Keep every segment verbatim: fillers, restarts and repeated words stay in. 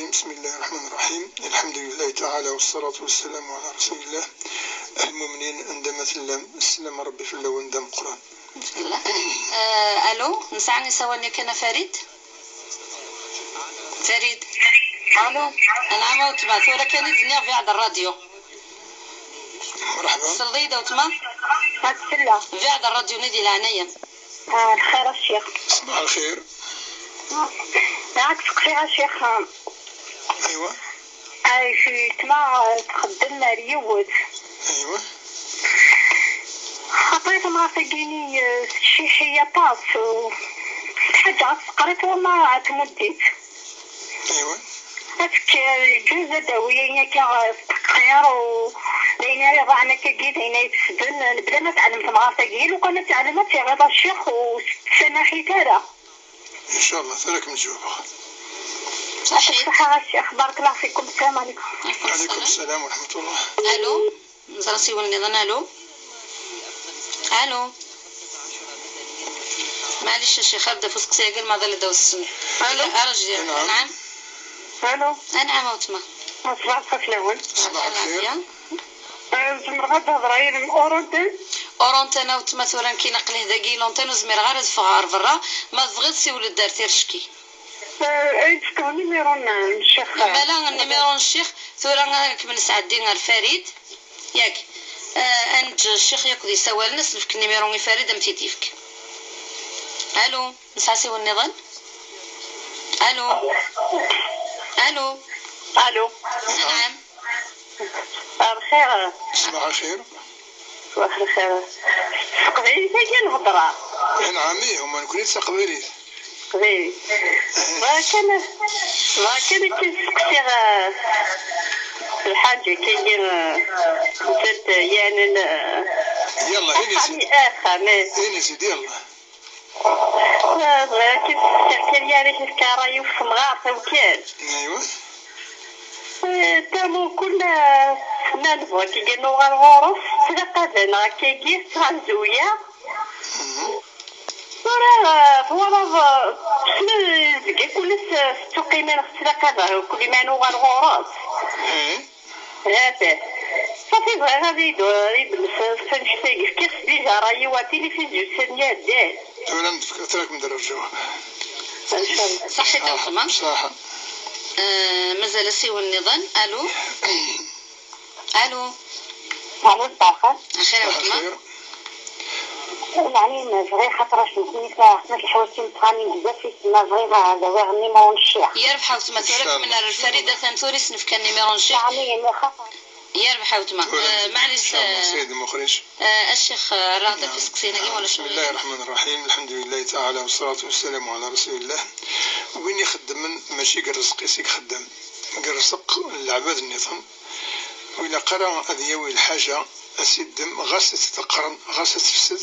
بسم الله الرحمن الرحيم. الحمد لله تعالى والصلاة والسلام على رسول الله. المؤمنين عندما تلام السلام ربي في اللون دم قرآن. آه، ألو، نسعى نسواني كان فريد. فريد. ألو. أنا عم أوتما ثورة كان يدنيا في هذا الراديو. مرحبا. صليدة وتما. هاك السلة. في هذا الراديو ندي العناية. آه، الخير الشيخ. صباح الخير. معك سقسي يا شيخ. أيوة. أي شي تما تخدم ريوت. أيوة. خطيت مع سجيني، آه، شي حية طاس و حاجة قريت وما تمديت. أيوة. هاتك جوز داوية كا تقير و لين يضعنا كا جيت هنا يتسدن. نبدا ما تعلمت مع سجين وكان تعلمت يا غير الشيخ وسنة خيتارة. إن شاء الله، تراك من جوابها. صحيح. الصحة الشيخ، بارك الله فيكم. السلام عليكم. عليكم السلام ورحمة الله. ألو. مزال سيولني ظن. ألو. ألو. معليش الشيخ، أبدا فوسك سيقل ما ظل داو السن. ألو. أرجع. نعم. نعم. ألو. أنعم أوتما. صباح الخير الأول. صباح الخير. العافية. آه، زمر غدا هضرة يا أورونتين. أورونتين أوتما ثورا كي نقله داكي لونتين وزمير غير زفغار برا. ما تبغي تسيول الدار تيرشكي. آه، أي تسكوني ميرون الشيخ. مالا النيميرو الشيخ، ثورا كمل سعدي غير فريد. ياك. آه، أنج الشيخ ياك دي سوال نس نفك النيميرو غير فريد أم تيديفك. ألو، نسعسي والنظام. ألو. ألو. ألو. نعم. الخير. صباح الخير. صباح الخير. تقبعي كاين الهضرة. نعم، إيه، هما نكون تقبيلي. تقبعي. ما كان، ما كان كي تسقسي غ-، الحاجة كي دير، آه، نسيت، يعني، ن-، يلا، هيني سيدي. أخا، ما هيني سيدي، يلا. آه، كيف تحكي لي عليه الكارا يوسف مغارة وكان. أيوة. آه، تامو كنا، آه، ما نبغى كي قلنا غير غورس، تلقى لنا كي قلت غنزوية. مهم. وراه، آه، هو راه، آه، شنو زكي كل س-، ستو قيمة تلقى كل ما نوغا الغورس. إيه. هاته. صافي، بغا غادي يدو-، يدمس الصنف تاعي. كيف ديجا راه يواتي لي في جوج سنين ديه. ولا متفكر، تراك مدرب الجواب. إن شاء الله. صحيت أوتما. صح. آه، مازال سيو النظام. ألو. ألو. ألو، صباح الخير. الخير أوتما. الخير. يعني، ما صغير خاطر شنو سميتها، حنا كي حوستي متخانين بزاف في تما صغيرة، هذا وين غني ما ونشيع. يا ربحة وتما، إن شاء الله. تورك من الفريدة ثانتوري سنف كان نيميرو نشيع. يعني، ما خاطر. يا ربحة وتما. تورك آه، معليش، إن شاء الله، آه، سيد المخرج. آه، الشيخ، آه، راه نعم. في سقسينا كي ولا بسم شنو؟ الله الرحمن الرحيم. الحمد لله تعالى والصلاة والسلام على رسول الله. وين يخدم ماشي قال رزقي سيك خدام. قال رزق العباد النظام. وإلا قرا أذ ياوي الحاجة أسيدم غاس تتقرن غاس تفسد.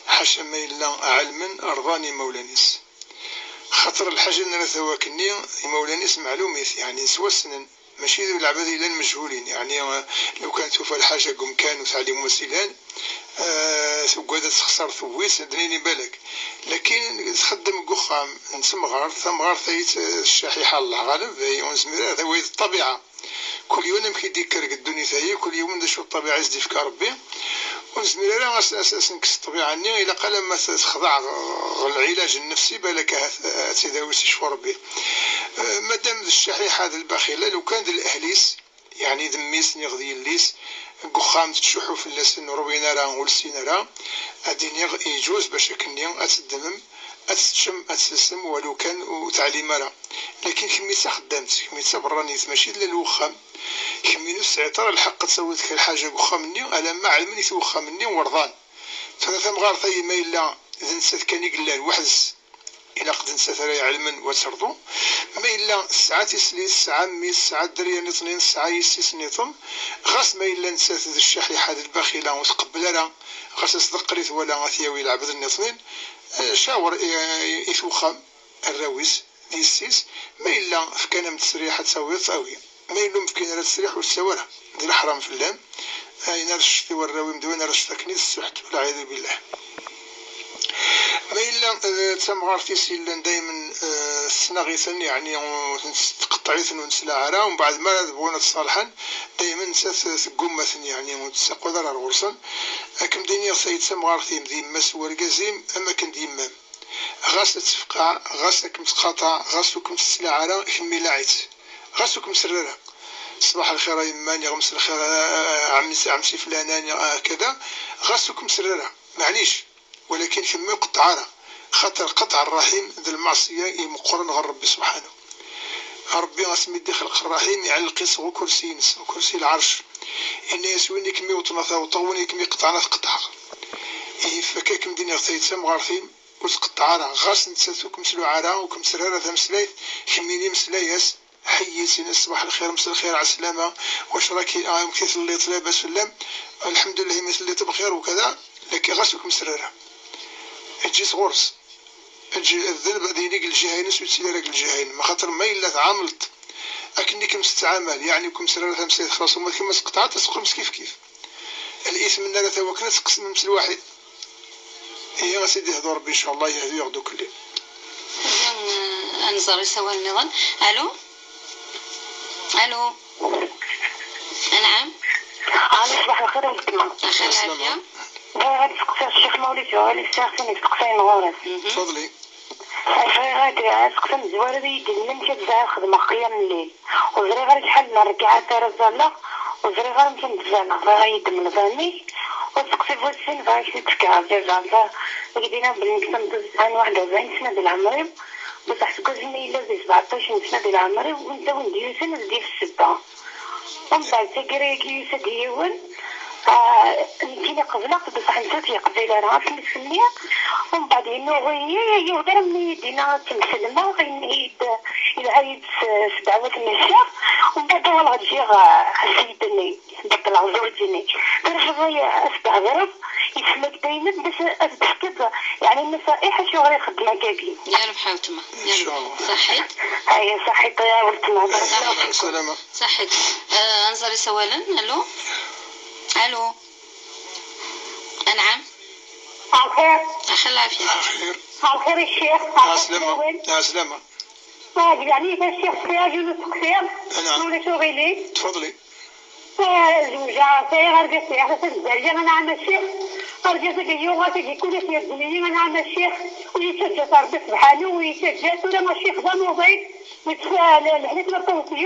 حاشا ما إلا علما رضاني مولانيس. خاطر الحاجة نرى ثواكني مولانيس معلوميت، يعني، سوا السنن. ماشي ذو العباد إلا المجهولين، يعني، آه، لو كان توفى الحاجة قم كان وتعليم وسيلان، آه، تقعد تخسر ثويس، دنيني بالك. لكن تخدم قخام، نسمغر، ثمغر ثيت، آه، الشحيحة الله غالب، هي ونسمير، هذا ويد الطبيعة. كل يوم نمشي ديكر قد الدنيا ثاهي، كل يوم نشوف الطبيعة يزدي في ربي. ونزمير راه أس-، أس-، أس-، نكس الطبيعة ني، إلا قال ما تخضع غ-، العلاج النفسي، بالك هت-، هتداوي سي شفو ربي. آه، مادام ذا الشحيحة ذا البخيلة، لو كان ذا الأهليس، يعني ذميس نيغ ذي الليس، قخام تشحو في اللسن روينا راه ولسينا راه، أدينيغ يجوز باش أكني أتدمم، أتتشم، أتسلسم، ولو كان وتعليم راه. لكن كميتها خدامت، كميتها برانيت، ماشي إلا الوخام. كمينو سعيطر الحق تسوي ذيك الحاجة وخامني، ألا ما علمني وخامني ورضان. ثلاثة مغارطة ما إلا إذا نسات كان يقلان وحدس. إلا قد نسات راه يعلمن وترضو. ما إلا ساعة تسليس، ساعة ميس، ساعة دريا نطنين، ساعة يسيس نطن. غاس ما إلا نسات ذي الشحيحة ذي البخيلة وتقبل راه. غاس أصدق قريت ولا غاثياوي العبد النطنين. آه، شاور، آه، إثوخام. الراويس، دي السيس، ما إلا فكان من تسريح تساوي تساوي. ما إلا مفكين على تسريح والسوارة. دي الحرام في اللام. آه، ينال الشتي والراوي مدوين على الشتاكني السحت والعياذ بالله. ما إلا، آه، تسمغار تيسيلان دايما، آه، السناغيثن، يعني، آه، تقطع Ɛiten ur nesla ara, umbeɛd mi ara bɣun ad ṣalḥen, daymen nettat teggumma-ten, yeɛni ur d-tettaqqal ara ar ɣur-sen. Ad kem-d-iniɣ tayet tamɣart-im d yemma-s n wergaz-im, am akken d yemma-m. Ɣas ad tefqeɛ, ɣas ad kem-tqaṭeɛ, ɣas ur kem-tesla ara, kemmel aɛi-tt. Ɣas ur kem-terri ara. Ṣbaḥ lxir a yemma, niɣ mselxir a, a, a, ɛemmi, ɛemti flana, niɣ, a, kada. Ɣas ur kem-terri ara, maɛlic. Walakin kemm ur qeṭṭeɛ ara, xaṭer qeṭṭeɛ rraḥim d lmeɛṣiyya i meqqren ɣer Ṛebbi subḥanahu. Ṛebbi asmi d-ixleq rraḥim, iɛelleq-itt ɣer ukersi-ines, ukersi lɛerc. Yenna-yas: "Win i kem-iwṭen ad t-awṭeɣ, win i kem-iqeṭɛen ad t-qeṭɛeɣ." Ihi, fakk akken d-iniɣ tayet tamɣart-im, ur tqeṭṭeɛ ara, ɣas nettat ur kem-tluɛ ara, ur kem-terra ara tameslayt, kemmini meslay-as, ḥeyyi-tt, ini-as: "Ṣbaḥ lxir, mselxir, ɛeslama, wac raki, amek i telliḍ, labas fell-am? Lḥemdullah imi telliḍ bxir", ukada, lakin ɣas ur kem-terra ara. Eǧǧ-it ɣur-s. Eǧǧ ddnub ad yili deg lǧiha-ines, ur yettili ara deg lǧiha-inem. Axaṭer ma yella tɛamleḍ akken i kem-tettɛamal, yeɛni ur kem-terra ara tameslayt, xlaṣ, uma d kemm ad tqeṭɛeḍ, ad teqqlemt kif kif. Al-ithm n ara tawakken ad teqsemem s lwaḥid. Ihi, ad s-id-ihdu Ṛebbi, ncallah, yehdu-yaɣ dukli. Ihi, eh, ad nẓer isawal nniḍen. Alo? Alo? Anɛam? Alo, ṣbaḥ lxir a weltma. Axir lɛafya. Bɣiɣ ad d-steqsiɣ Ccix Mawlid Uɛli, sɛiɣ sin n yisteqsiyen ɣur-s. Mhm. Tfaḍli. Bɣiɣ ad, ad steqsiɣ amezwaru ad iyi-d-inin amek ad bdiɣ ad xedmeɣ qiyam lleyl. Ur ẓriɣ ara acḥal n rrekɛat ara ẓalleɣ, ur ẓriɣ ara amek ad tt-ẓalleɣ. Bɣiɣ ad iyi-d-temleḍ amek. Ur teqsif wis sin, bɣiɣ ad k-t-id-fkeɣ a baba. Bɣiɣ ad k-d-iniɣ belli nekk tameṭṭut yesɛan waḥed u rebɛin sna di leɛmer-iw, beṣṣeḥ seg wasmi yella di sebɛeṭṭac n sna di leɛmer-iw, win d-yussan ad d-yaf ssebba. Umbeɛd taggara-agi yusa-d yiwen, ah, nekkini qebleɣ-t, beṣṣeḥ nettat ur yeqbil ara, asmi s-nniɣ, umbeɛd yennuɣ-iyi, yiwen ara mmi yi-d-yenna ad kem-sellmeɣ, yenna-yi-d, yelha-yi-d s, s ddeɛwat n ccix, umbeɛd uɣaleɣ ǧǧiɣ, ah, sseyid-nni, beṭleɣ zzewǧ-nni. Terfeḍ-iyi ad s-d-thedreḍ, yesla-k daymen, bac ad d-tefkeḍ, yeɛni, nnaṣa'iḥ acuɣer ixeddem akkagi. Ya Rebḥa weltma. Ya Rebḥa. Inchallah. Ṣaḥit? Aya, ṣaḥit, ya weltma. Ṣaḥit. Salama. Ṣaḥit. Eh, ad nẓer isawalen. Alo? Alo? Anɛam? Axir. Axir lɛafya. Axir. Axir a ccix. Axir. Ɛeslama. Ɛeslama. Ah, yeɛni a ccix, sɛiɣ yiwen usteqsi. Anɛam. Ma ulac uɣilif. Tfaḍli. Ah, zewǧeɣ, sɛiɣ argaz, sɛiɣ tasa n Dali, anɛam a ccix. Argaz-agi yuɣal tagi kul ass yergem-iyi, anɛam a ccix. Ur yettaǧǧa-t Ṛebbi sebḥanu, ur yettaǧǧa-t tura a ccix d amuḍin. Yeṭṭef, ah, le-, leḥnak n Ṛebbi,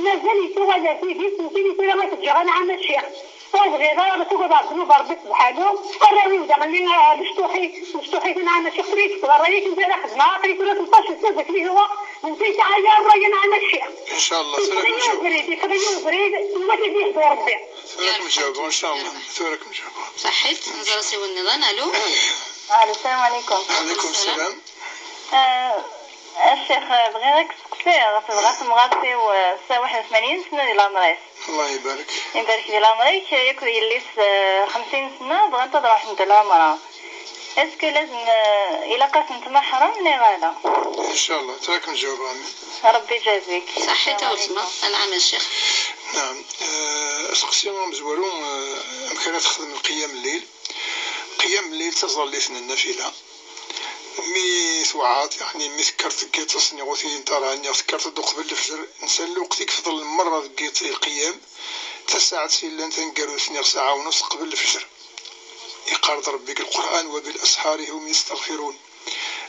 mazal yettuɣal ar tidi, s nekkini tura ad t-ǧǧeɣ, anɛam a ccix. Ur bɣiɣ ara ad tugadeɣ ddnub Ṛebbi sebḥanu. Arraw-iw daɣen, ah, mecṭuḥit, mecṭuḥit, anɛam a ccix, tura yekfa ṛṛay-ik, netta ara xedmeɣ, aql-i tura tleṭṭac sna d akli yuɣ, netta yesɛa yir ṛṛay, anɛam a ccix. Inchallah, tura ad kem-ǧawbeɣ. Yefka-yi ubrid, yefka-yi ubrid, iwata ad yehdu Ṛebbi. Tura ad kem-ǧawbeɣ, inchallah. Tura ad kem-ǧawbeɣ. Ṣaḥit, nẓer asiwel nniḍen. Alo? Alo, salam ɛlikum. Ɛlikum salam. Eh, a ccix, bɣiɣ ad k-steqsiɣ, tebɣa temɣart-iw, eh, tesɛa waḥed u tmanyin sna di leɛmer-is. Allah ibarek. Ibarek di leɛmer-ik, yakk d yelli-s, eh, xemsin sna, bɣant ad ruḥent di lɛumra. Est-ce que lazem, eh, ilaq-asent meḥrem neɣ ala? Inchallah, tura ad kem-ǧawbeɣ, amin. Ṛebbi iǧazik. Ṣaḥit a weltma, anɛam a ccix. Naɛam. Eh, aseqsi amezwaru, eh, amek ara texdem lqiyam lleyl? Qiyam lleyl d taẓallit n nnafila. Mi tewɛaḍ, yeɛni mi tekkreḍ deg yiḍes, niɣ ur t-int ara, niɣ tekkreḍ-d uqbel lefjer, nsan lweqt i ifeḍlen merra deg yiḍ i lqiyam, tasaɛet yellan taneggarut, niɣ saɛa u nus qbel lefjer. Yeqqar-d Ṛebbi deg Lqur'an: "وبالأسحار هم يستغفرون".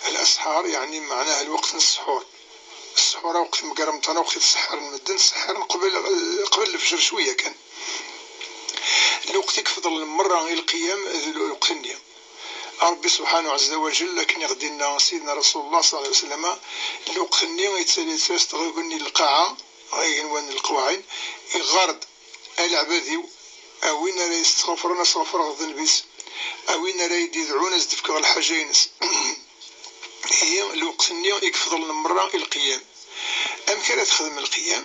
Al-asḥar, yeɛni meɛnaha lweqt n ssḥur. Ssḥur, lweqt mgar Remḍan, lweqt i ttseḥḥiren medden, ttseḥḥiren qbel, qbel lefjer cwiya kan. Lweqt i ifeḍlen merra i lqiyam d lweqt-nni. Ṛebbi subḥanahu ɛezza wa jell, akken i ɣ-d-inna Sidna Rasulullah ṣalla Llahu ɛalayhi wa sallam, lweqt-nni yettali-d s tɣiwin n lqaɛa, ɣer igenwan n leqwaɛin, iɣɣar-d: "A leɛbad-iw, a win ara yi-yesɣefren, ad sɣefreɣ ddneb-is, a win ara yi-d-idɛun, ad s-d-fkeɣ lḥaǧa-ines." Ihi, lweqt-nni i ifeḍlen merra i lqiyam. Amek ara texdem lqiyam?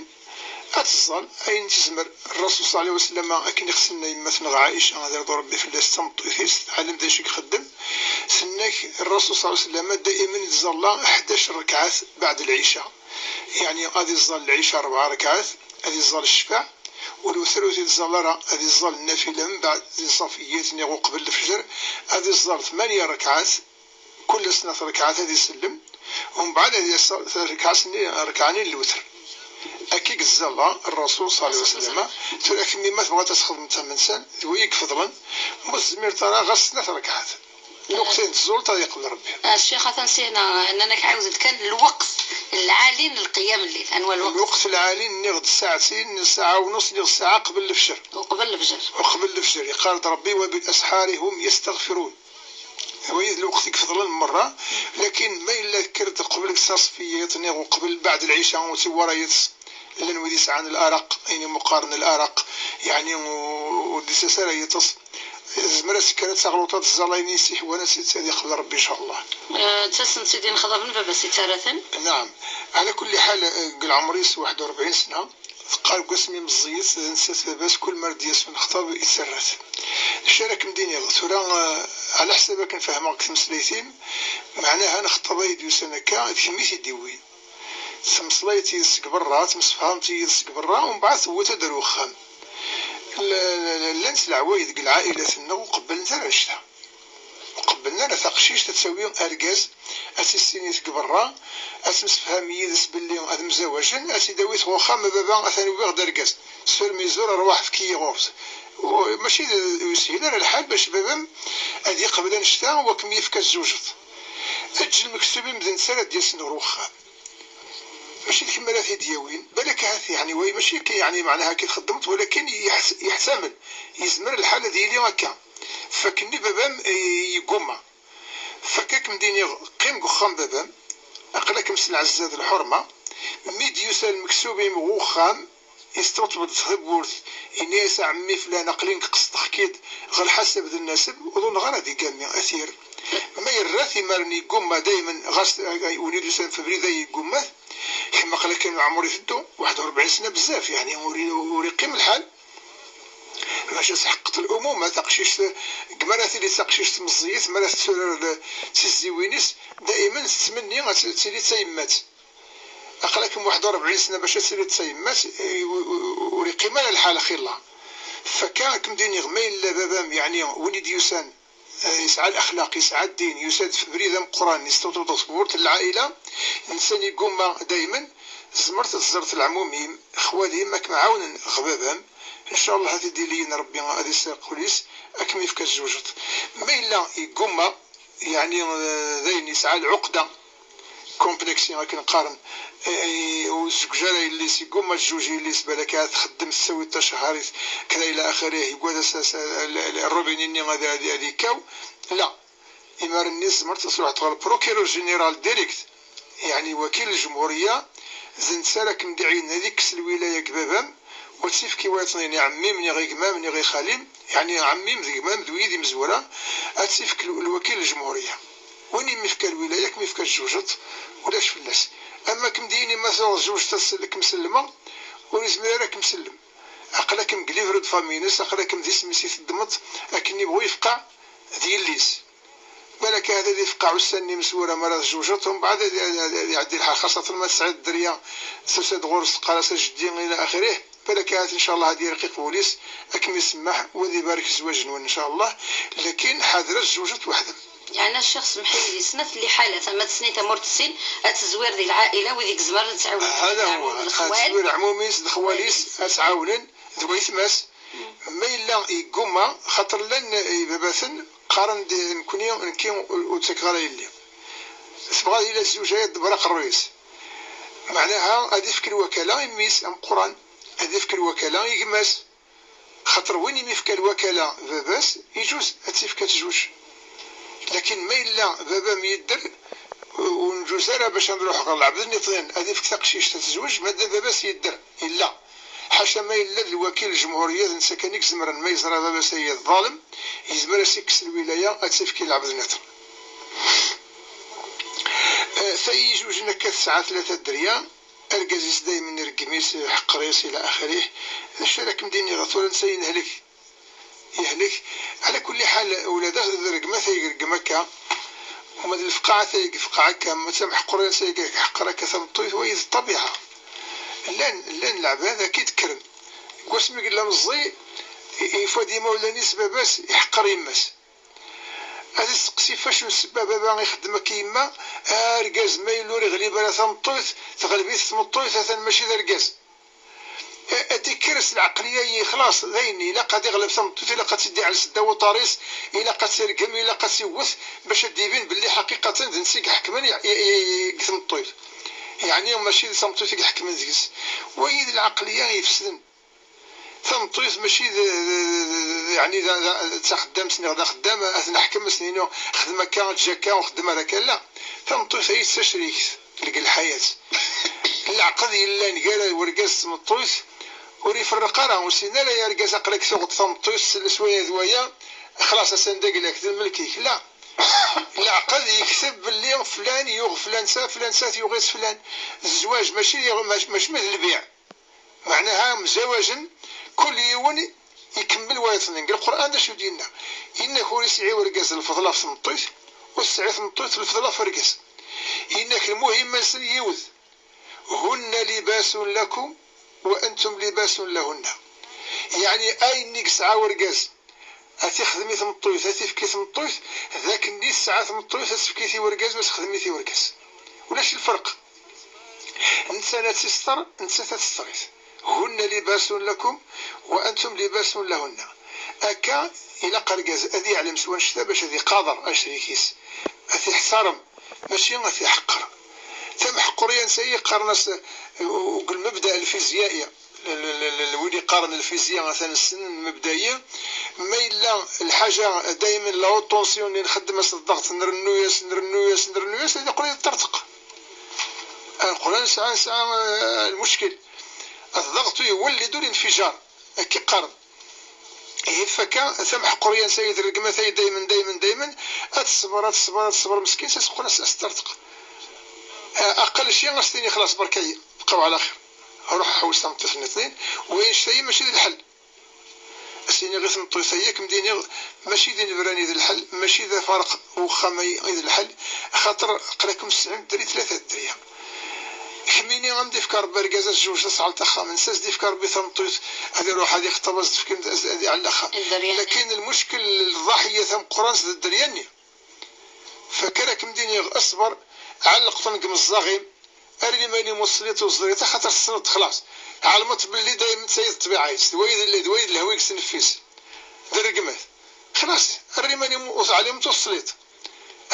Ad teẓẓal ayen tezmer. Ṛṛasul ṣalla Llahu ɛalayhi wa sallam, akken i ɣ-tenna yemma-tneɣ Ɛica, ad irḍu Ṛebbi fell-as, d tameṭṭut-is, teɛlem d acu i ixeddem. Tenna-k, Ṛṛasul ṣalla Llahu ɛalayhi wa sallam, daymen ittẓalla ḥdac ṛṛekɛat beɛd lɛica. Yeɛni, ad iẓẓal lɛica ṛebɛa ṛekɛat, ad iẓẓal ccfaɛ, u lewter ur t-iẓẓal ara, ad iẓẓal nnafila mbeɛd di ṣṣafiyat niɣ uqbel lefjer, ad iẓẓal tmanya ṛekɛat, kul snat ṛekɛat ad isellem, umbeɛd ad iẓẓal ṛekɛa-nni, ṛekɛa-nni n lewter. Zala, Rrasul ṣalla Llahu ɛalayhi wa sallam. Tura kemmi ma tebɣa ad txedmeḍ tamansa, d wayi ifeḍlen, ma ur tezmireḍ ara, ɣas snat ṛekɛat. Lweqt-in tẓul, ad yeqbel Ṛebbi. A ccix, atan sihna, nnan-ak ɛiwed-d kan lweqt lɛali n lqiyam n lleyl. Anwa lweqt? Lweqt lɛali, nniɣ-d ssaɛtin, ssaɛa u nus, nniɣ ssaɛa qbel lefjer. Uqbel lefjer. Uqbel lefjer, yeqqar-d Ṛebbi: "وبالأسحار هم يستغفرون". Wayi d lweqt i ifeḍlen merra, lakin ma yella tekker-d qbel taṣfiyat, neɣ uqbel, beɛd lɛica, ur tt-iwara yiḍes, llan wid yesɛan laraq, ayen imuqaren laraq, yeɛni u-, ur d-isas ara yiḍes, tezmer ad tekker ad taɣluṭ, ad tẓall ayen i s-ihwan, ad tt-, ad yeqbel Ṛebbi, ncallah. Eh, ttasen-tt-id inexḍaben, baba-s yettarra-ten? Naɛam. Ɛla kulli ḥal, eh, deg leɛmer-is waḥed u ṛebɛin sna, teqqar deg wasmi meẓẓiyet, d nettat baba-s, kul ma ara d-yas unexḍab, yettarra-t. D acu ara kem-d-iniɣ? Tura, eh, ɛla ḥsab akken fehmeɣ deg tmeslayt-im, meɛnaha anexḍab ay d-yusan akka, d kemm i t-id-iwwin. Temmeslayeḍ yid-s seg berra, temsefhameḍ yid-s seg berra, umbeɛd tewwiḍ-t-id ar wexxam. L-, l-, llant leɛwayed deg lɛailat-nneɣ ur qebblen ara annect-a. Ur qebblen ara taqcict ad tawi argaz, ad tt-tissini seg berra, ad temsefham yid-s belli ad mzawajen, ad tt-id-tawi ɣer uxxam: "A baba, atan wwiɣ-d argaz, sur mes ordres, rwaḥ efk-iyi ɣur-s." U-, mačči d, ur yeshil ara lḥal bac baba-m ad yeqbel annect-a u ad kem-yefk ad tzewjeḍ. Eǧǧ lmektub-im d netta ara d-yasen ɣer uxxam. Mačči d kemm ara t-id-yawin. Balak ahat, yeɛni, way mačči akka, yeɛni, meɛnaha akka i txeddmeḍ, walakin yeḥs-, yeḥtamen. Yezmer lḥal ad yili akka. Fakkenni baba-m, eh, yeggumma. Fakk ad kem-d-iniɣ, qqim deg uxxam baba-m, aql-akem s lɛezza d lḥurma. Mi d-yusa lmektub-im ɣer uxxam, yesṭebṭeb-d tawwurt, yenna-yas: "A ɛemmi flan, aql-in qesdeɣ-k-id ɣer lḥasab d nnaseb, ur ḍunneɣ ara di gammi, a t-yerr." Ma yerra-t, imaren yeggumma, daymen, ɣas, eh, win i d-yusan f ubrid-a yeggumma-t, kemm aql-ak leɛmer iteddu, waḥed u ṛebɛin sna bezzaf, yeɛni ur, ur iqqim lḥal. Maca s ḥeqqet lumumat, taqcict, deg mi ara tili d taqcict meẓẓiyet, mi ara tetturar d tizziwin-is, daymen tettmenni ad t-, tili d tayemmat. Aql-akem waḥed u ṛebɛin sna bac ad tiliḍ d tayemmat, eh, u-, u-, ur iqqim ara lḥal, xilla. Fakka, ad kem-d-iniɣ, ma yella baba-m, yeɛni win i d-yusan, eh, yesɛa lexlaq, yesɛa ddin, yusa-d f ubrid ameqqran, yesṭebṭeb-d ɣef tewwurt n lɛaila, netta yeggumma daymen, tzemreḍ ad teẓreḍ leɛmum-im, xwal-im, ad kem-ɛawnen ɣer baba-m, ncallah ad t-id-iliyin Ṛebbi ad iserreq ul-is, ad kem-yefk ad tzewjeḍ. Ma yella yeggumma, yeɛni, eh, d ayen yesɛa lɛuqda, complexé akken qqaren, eh, eh, ur tezweǧ ara yelli-s, yeggumma ad tezweǧ yelli-s, balak ad txeddem, tettawi-d tacehharit, kra ila axirih, yugad as-, as-, l-, l-, rrubini-nni ad, ad, ad yekkaw. La, imaren-nni tzemreḍ ad truḥeḍ ɣer le procureur général direct, yeɛni wakil lejmhuriya, d netta ara kem-d-iɛeynen ad ikkes lwilaya deg baba-m, u ad tt-ifk i wayeḍnin, i ɛemmi-m, niɣ i gma-m, niɣ i xali-m, yeɛni ɛemmi-m d gma-m d wid imezwura, ad tt-ifk l-, lwakil n lejmhuriya. Win i m-ifka lwilaya, ad kem-ifk ad tzewjeḍ, ulac fell-as. Ama ad kem-d-yini ma tuɣeḍ tzewjeḍ ad s-, ad kem-sellmeɣ, ur yezmir ara ad kem-sellem. Aql-akem deg livre de famille-ines, aql-akem d isem-is i teddmeḍ, akken ibɣu yefqeɛ d yelli-s. Balak ahat ad ifqeɛ ussan-nni imezwura mi ara tzewǧeḍ, umbeɛd ad, ad, ad, ad iɛeddi lḥal, xaṣṣatan ma tesɛiḍ dderya, tusa-d ɣur-s teqqar-as: "A jeddi", ila axirih, balak ahat, ncallah, ad yerqiq wul-is, ad kem-isemmeḥ, u ad ibarek zzwaǧ-nwen, ncallah, lakin ḥader ad tzewǧeḍ weḥd-m. Yeɛni, a ccix, semmeḥ-iyi di snat n liḥalat, ama d tesnin, ama ur tessin, ad tezwir di lɛaila, wid i izemren ad tɛiwen. Hada huwa, ad tezwir ɛmum-is d xwal-is, ad tt-ɛawnen, d waytma-s. Ma yella yeggumma, xaṭer llan ibabaten qqaren-d: "Nekni, nekki ur, ur ttakeɣ ara yelli." Tebɣa ad yili zzuǧ-a, iḍebber aqerruy-is. Meɛnaha ad ifk lwakala i mmi-s ameqqran, ad ifk lwakala i gma-s. Xaṭer win i m-ifka lwakala baba-s, iǧuz ad tt-ifk ad tezweǧ. Lakin ma yella baba-m yedder, ur nǧuz ara bac ad nruḥ ɣer lɛebd nniḍen ad ifk taqcict ad tezweǧ, ma d baba-s yedder, yella. Ḥaca ma yella d lwakil n lǧemhuriya, d netta kan i izemren, ma yeẓra baba-s aya d ḍalem, yezmer ad s-ikkes lwilaya, ad tt-ifk i lɛebd nniḍen. Eh, tayi ijujen akka tesɛa tlata dderya, argaz-is daymen ireggem-it, iḥeqqer-it, ila axirih. D acu ara kem-d-iniɣ, tura netta yenhlek. Yehlek. Ɛla kulli ḥal, ula d, d rregmat ay ireggem akka, uma d lefqaɛat ay yefqeɛ akka, ma d tamḥeqqert ay iḥeqqer akka tameṭṭut, wayi d ṭṭabiɛa. Llan, llan leɛbad akka i d-kkren. Deg wasmi yella meẓẓi, i-, yeffad imawlan-is baba-s, iḥeqqer yemma-s. Ad isteqsi f acu n ssebba baba ixeddem akka yemma, argaz ma yella ur iɣlib ara tameṭṭut, teɣleb-it tmeṭṭut, atan mačči d argaz. Ad d-ikker s lɛeqliya-yi, xlaṣ, d ayen ilaq ad iɣleb tameṭṭut, ilaq ad tt-id-iɛles ddaw uḍar-is, ilaq ad tt-irgem, ilaq ad tt-iwwet, bac ad d-ibin belli ḥaqiqatan d netta i iḥekmen i, i, i, i, deg tmeṭṭut. Yeɛni mačči d tameṭṭut i iḥekmen deg-s. Wayi d lɛeqliya ifesden. Tameṭṭut mačči d, d, d, d, yeɛni d, d, d taxeddamt neɣ d axeddam, ad t-neḥkem, ad s-nini xdem akka, eǧǧ akka, ur xeddem ara akka. La, tameṭṭut-ayi d tacrikt deg lḥayat. Leɛqed yellan gar wergaz d tmeṭṭut ur iferreq ara, ur sin ara, ya argaz, aql-ak tuɣeḍ tameṭṭut s, s waya d waya, xlaṣ, atan d agla-k, d lmelk-ik. La, leɛqed yekteb belli flan yuɣ flan ta, flan ta yuɣ-itt flan. D zzwaǧ, mačči d, mac-, mačči ma d lbiɛ. Meɛnaha mzawajen, kul yiwen ikemmel wayeḍ-nni. Deg Lqur'an d acu i d-yenna? Yenna-k ur yesɛi urgaz lfeḍl ɣef tmeṭṭut, ur tesɛi tmeṭṭut lfeḍl ɣef urgaz. Yenna-k lmuhimma-nsen yiwet: هن لباس لكم وأنتم لباس لهن. Yeɛni ayen i yesɛa urgaz ad t-ixdem i tmeṭṭut, ad t-ifk i tmeṭṭut, d akken i tesɛa tmeṭṭut ad tefk-it i urgaz, u ad t-texdem-it i urgaz. Ulac lferq. Nettat ad tt-ister, nettat ad tester-it. هن لباس لكم وأنتم لباس لهن. Akka, ilaq argaz ad yeɛlem s wannect-a bac ad iqader acrik-is, ad t-iḥtarem, mačči ad t-iḥeqqer. Tameḥqurya-nnes-ayi qqaren-as, uh, deg lmebda alfizyai, l-, l-, l-, l-, wid iqqaren lfizya atan ssnen lmebda-yi, ma yella lḥaǧa daymen la haute tension-nni nxeddem-as ḍḍeɣt, nrennu-yas, nrennu-yas, nrennu-yas, ad yeqqel yeṭṭerḍeq. Lqur'an nesɛa, nesɛa, eh, lmuckil. الضغط يولد الانفجار. Akka i qqaren. Ihi fakka tameḥqurya-nnes-ayi d rregmat-ayi daymen, daymen, daymen, ad teṣber, ad teṣber, ad teṣber, meskin, s as-qqel as-, as-terteq. Eh, aqal ci as-tini xlaṣ, berka-yi, bqaw ɛla xir. Ruḥ ḥewwes tameṭṭut-nni tnin, wa annect-ayi mačči d lḥel. As-iniɣ i tmeṭṭut-ayi, ad kem-d-iniɣ, mačči d inebran i d lḥel, mačči d afareq n wexxam-ayi i d lḥel, axaṭer aql-akem tesɛim dderya, tlata dderya. Kemmini, a m-d-ifk Rebbi argaz ad tjewǧeḍ, ad tesɛuḍ axxam, netta ad s-d-ifk Rebbi tameṭṭut, ad iruḥ ad ixṭeb, ad s-d-tefkem, ad, ad iɛell axxam. Dderya. Lakin lmuckel, lḍaḥiya tameqqrant d dderya-nni. Fakk ara kem-d-iniɣ, ṣber, ɛelleq-ten deg imeẓẓaɣ-im, err iman-im ur tesliḍ ur teẓriḍ, axaṭer tessneḍ-t xlaṣ. Ɛelmeḍ belli dayem d tayi d ṭṭbiɛa-is, d wayi d, d wayi d lehwa i yessen nnef-is. D rregmat. Xlaṣ, err iman-im ur teɛlimeḍ ur tesliḍ.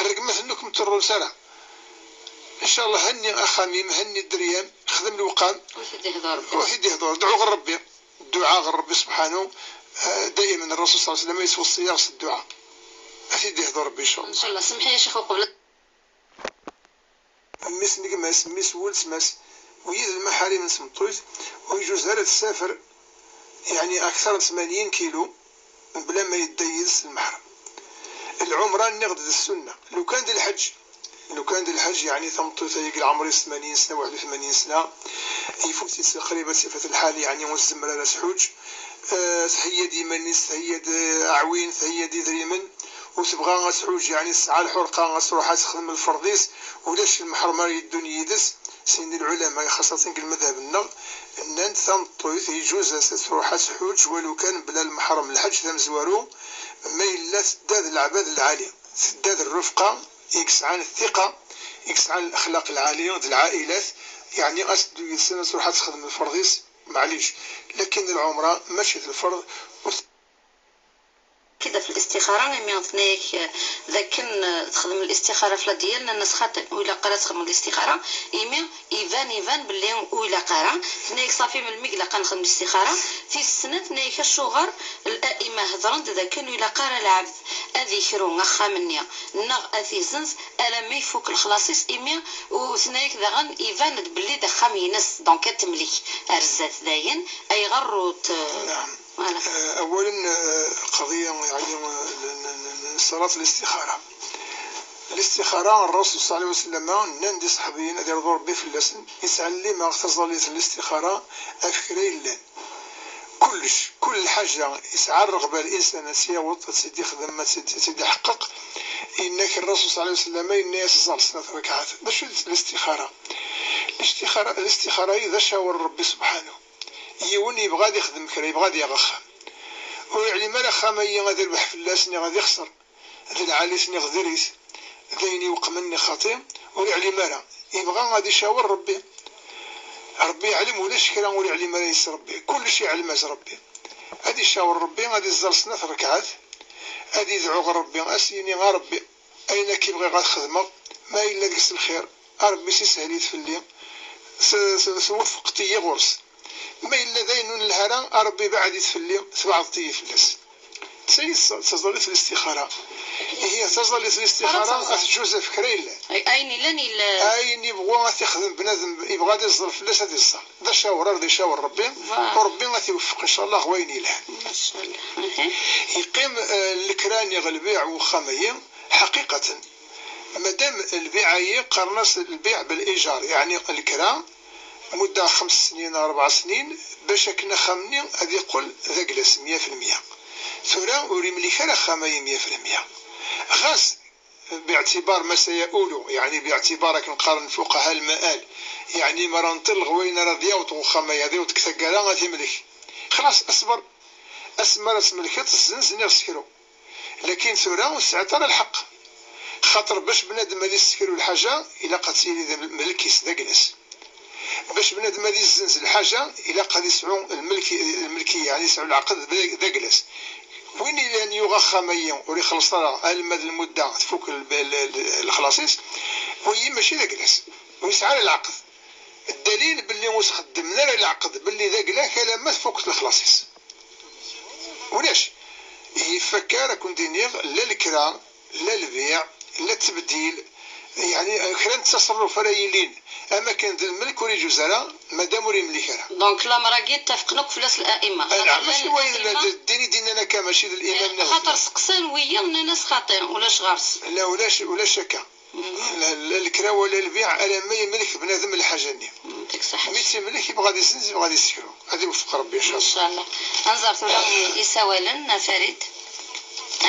Rregmat-nni ur kem-ṭerrun ara. Ncallah, henni axxam-im, henni dderya-m, xdem lewqam. Ur t-id-ihdur Rebbi. Ur t-id-ihdur, dɛu ɣer Rebbi. Dduɛa ɣer Rebbi subḥanu, eh, daymen Rrasul ṣalla Llahu ɛalayhi wa sallam yettweṣṣi-aɣ s dduɛa. Ad t-id-ihdur Rebbi, ncallah. Ncallah. Semmeḥ-iyi a Ccix uqbel. Mmi-s n gma-s, mmi-s n weltma-s, wigi d lmaḥarim n tmeṭṭut, ur yeǧuz ara ad tsafer, yeɛni akter n tmanyin kilu, mebla ma yedda yid-s lmeḥrem. Lɛumra, nniɣ-d, d ssunna. Lukan d lḥeǧǧ, lukan d lḥeǧǧ, yeɛni tameṭṭut-ayi deg leɛmer-is tmanyin sna, waḥed u tmanyin sna, ifut-itt qrib ad tifat lḥal, yeɛni ur tezmer ara ad tḥuǧ. Eh, theyya-d iman-is, theyya-d, eh, aɛwin, theyya-d idrimen, ur tebɣa ad tḥuǧ, yeɛni tesɛa lḥurqa ad tṛuḥ ad texdem lferḍ-is, ulac lmeḥrem ara yeddun yid-s. Sin lɛulama, xaṣṣatan deg lmadhab-nneɣ, nnan-d tameṭṭut yeǧuz-as ad tṛuḥ ad tḥuǧ walu kan bla lmeḥrem. Lḥeǧǧ d amezwaru ma yella tedda d leɛbad lɛali, tedda d rrufqa i yesɛan ttiqa, i yesɛan lexlaq lɛali, d lɛailat, yeɛni ad teddu yid-sen ad tṛuḥ ad texdem lferḍ-is, maɛlic. Lakin lɛumra mačči d lferḍ. Ur t- Kida f listixara, imi tenna-yak, eh, d akken, eh, texdem listixara f la diyal, nnan-as xaṭi, ur ilaq ara txedmeḍ listixara, imi iban, iban belli ur ilaq ara. Tenna-yak ṣafi, melmi i ilaq ad nexdem listixara? Tis snat, tenna-yak acuɣer laima hedren-d d akken ur ilaq ara lɛebd ad ikru axxam-nni neɣ ad t-izenz alamma ifuk lexlaṣ-is, imi u-, tenna-yak daɣen iban-d belli d axxam-ines, donc ad temlek ar zdat dayen, ayɣer ur t-, Naɛam. Voilà. Eh, awalen, eh, qadiya, yeɛni, eh, n, n, n, n ṣṣalat listixara. Listixara, Rrasul ṣalla Llahu ɛalayhi wa sallam, nnan-d iṣeḥbiyen, ad irḍu Rebbi fell-asen, yettɛellim-aɣ taẓallit n listixara ɣef kra yellan. Kullec, kul lḥaǧa yesɛa rreɣba linsan ad tt-yaweḍ, ad tt-id-ixdem, ad tt-id, ad tt-id-iḥeqqeq, yenna-k Rrasul ṣalla Llahu ɛalayhi wa sallam, yenna-yas ẓẓal snat rrekɛat. D acu d listixara? Listixara, listixara-yi d acawer n Rebbi subḥanu. Yiwen yebɣa ad ixdem kra, yebɣa ad yaɣ axxam. Ur yeɛlim ara axxam-ayi ad irbeḥ fell-as neɣ ad ixṣer, d lɛali-s neɣ diri-t, d ayen iweqmen neɣ xaṭi, ur yeɛlim ara. Yebɣa ad icawer Rebbi. Ṛebbi yeɛlem, ulac kra ur yeɛlim ara yes Ṛebbi, kullec yeɛlem-as Ṛebbi. Ad icawer Ṛebbi, ad iẓẓal snat ṛekɛat, ad idɛu ɣer Ṛebbi, ad s-yini: A Ṛebbi, ayen akka i bɣiɣ ad xedmeɣ, ma yella deg-s lxir, a Ṛebbi, sishel-it fell-i, s-, s-, tweffqeḍ-iyi ɣur-s. Ma yella d ayen ur nelhi ara, a Ṛebbi, beɛɛed-it fell-i, tbeɛdeḍ-iyi fell-as. D tayi d taẓallit n listixara. Ihi taẓallit n listixara ad teǧǧuz ɣef kra yellan. Ay, ayen yellan yella. Ayen yebɣu ad t-ixdem bnadem, yebɣa ad iẓẓal fell-as, ad iẓẓal. D acawrar, d icawar Ṛebbi, u Ṛebbi ad t-iweffeq, ncallah, ɣer wayen yelhan. Ncallah. Yeqqim, eh, lekra-nni ɣer lbiɛ n uxxam-agi, ḥaqiqaten. Madam lbiɛ-agi qqaren-as lbiɛ bel ijar, yeɛni lekra, mudda xems snin, rebɛa snin, bac akken axxam-nni ad iqqel d aglas, mya fi lmya. Tura ur imlik ara axxam-agi mya fi lmya. Ɣas biɛtibar ma saya ulu, yeɛni biɛtibar akken qqaren fuqaha lmaal, yeɛni mi ara nṭel ɣer wayen ara d-yaweḍ uxxam-agi, ad yaweḍ deg taggara ad t-imlek. Xlas, asber, asmi ara tmelkeḍ, tezzenz neɣ sekru. Lakin tura ur tesɛiḍ ara lḥeqq. Xaṭer bac bnadem ad isekru lḥaǧa, ilaq ad tili d lmelk-is, d aglas. Bac bnadem ad izzenz lḥaǧa, ilaq ad isɛu lmelki-, lmelkiya, ad isɛu lɛeqd d, d aglas. Win ilan yuɣ axxam-agi ur ixelleṣ ara alma d lmudda tfuk l-, l-, l-, lexlaṣ-is, wagi mačči d aglas, ur yesɛi ara lɛeqd. Ddalil belli ur sxeddmen ara lɛeqd belli d agla-k alamma tfukeḍ lexlaṣ-is. Ulac. Yif akka ara ken-d-iniɣ, la lekra, la lbiɛ, la ttebdil, yeɛni kra n ttaṣerruf ara yilin am akken d lmelk ur iǧuz ara, madam ur imlik ara. Donc, lamer-agi ttafqen akk fell-as la'imma. Anɛam, mačči wayen d ddin i d-innan akka, mačči d limam-nniḍen. Xaṭer seqsan wiyi, nnan-as xaṭi, ulac ɣer-s. La, ulac, ulac akka. La, la lekra wala lbiɛ, alamma yemlek bnadem lḥaǧa-nni. Yɛṭik ṣṣeḥḥa. Mi tt-imlek, yebɣa ad izzenz, yebɣa ad isekru. Ad iweffeq Ṛebbi, ncallah. Ncallah. Ad nẓer tura isawalen, a Farid.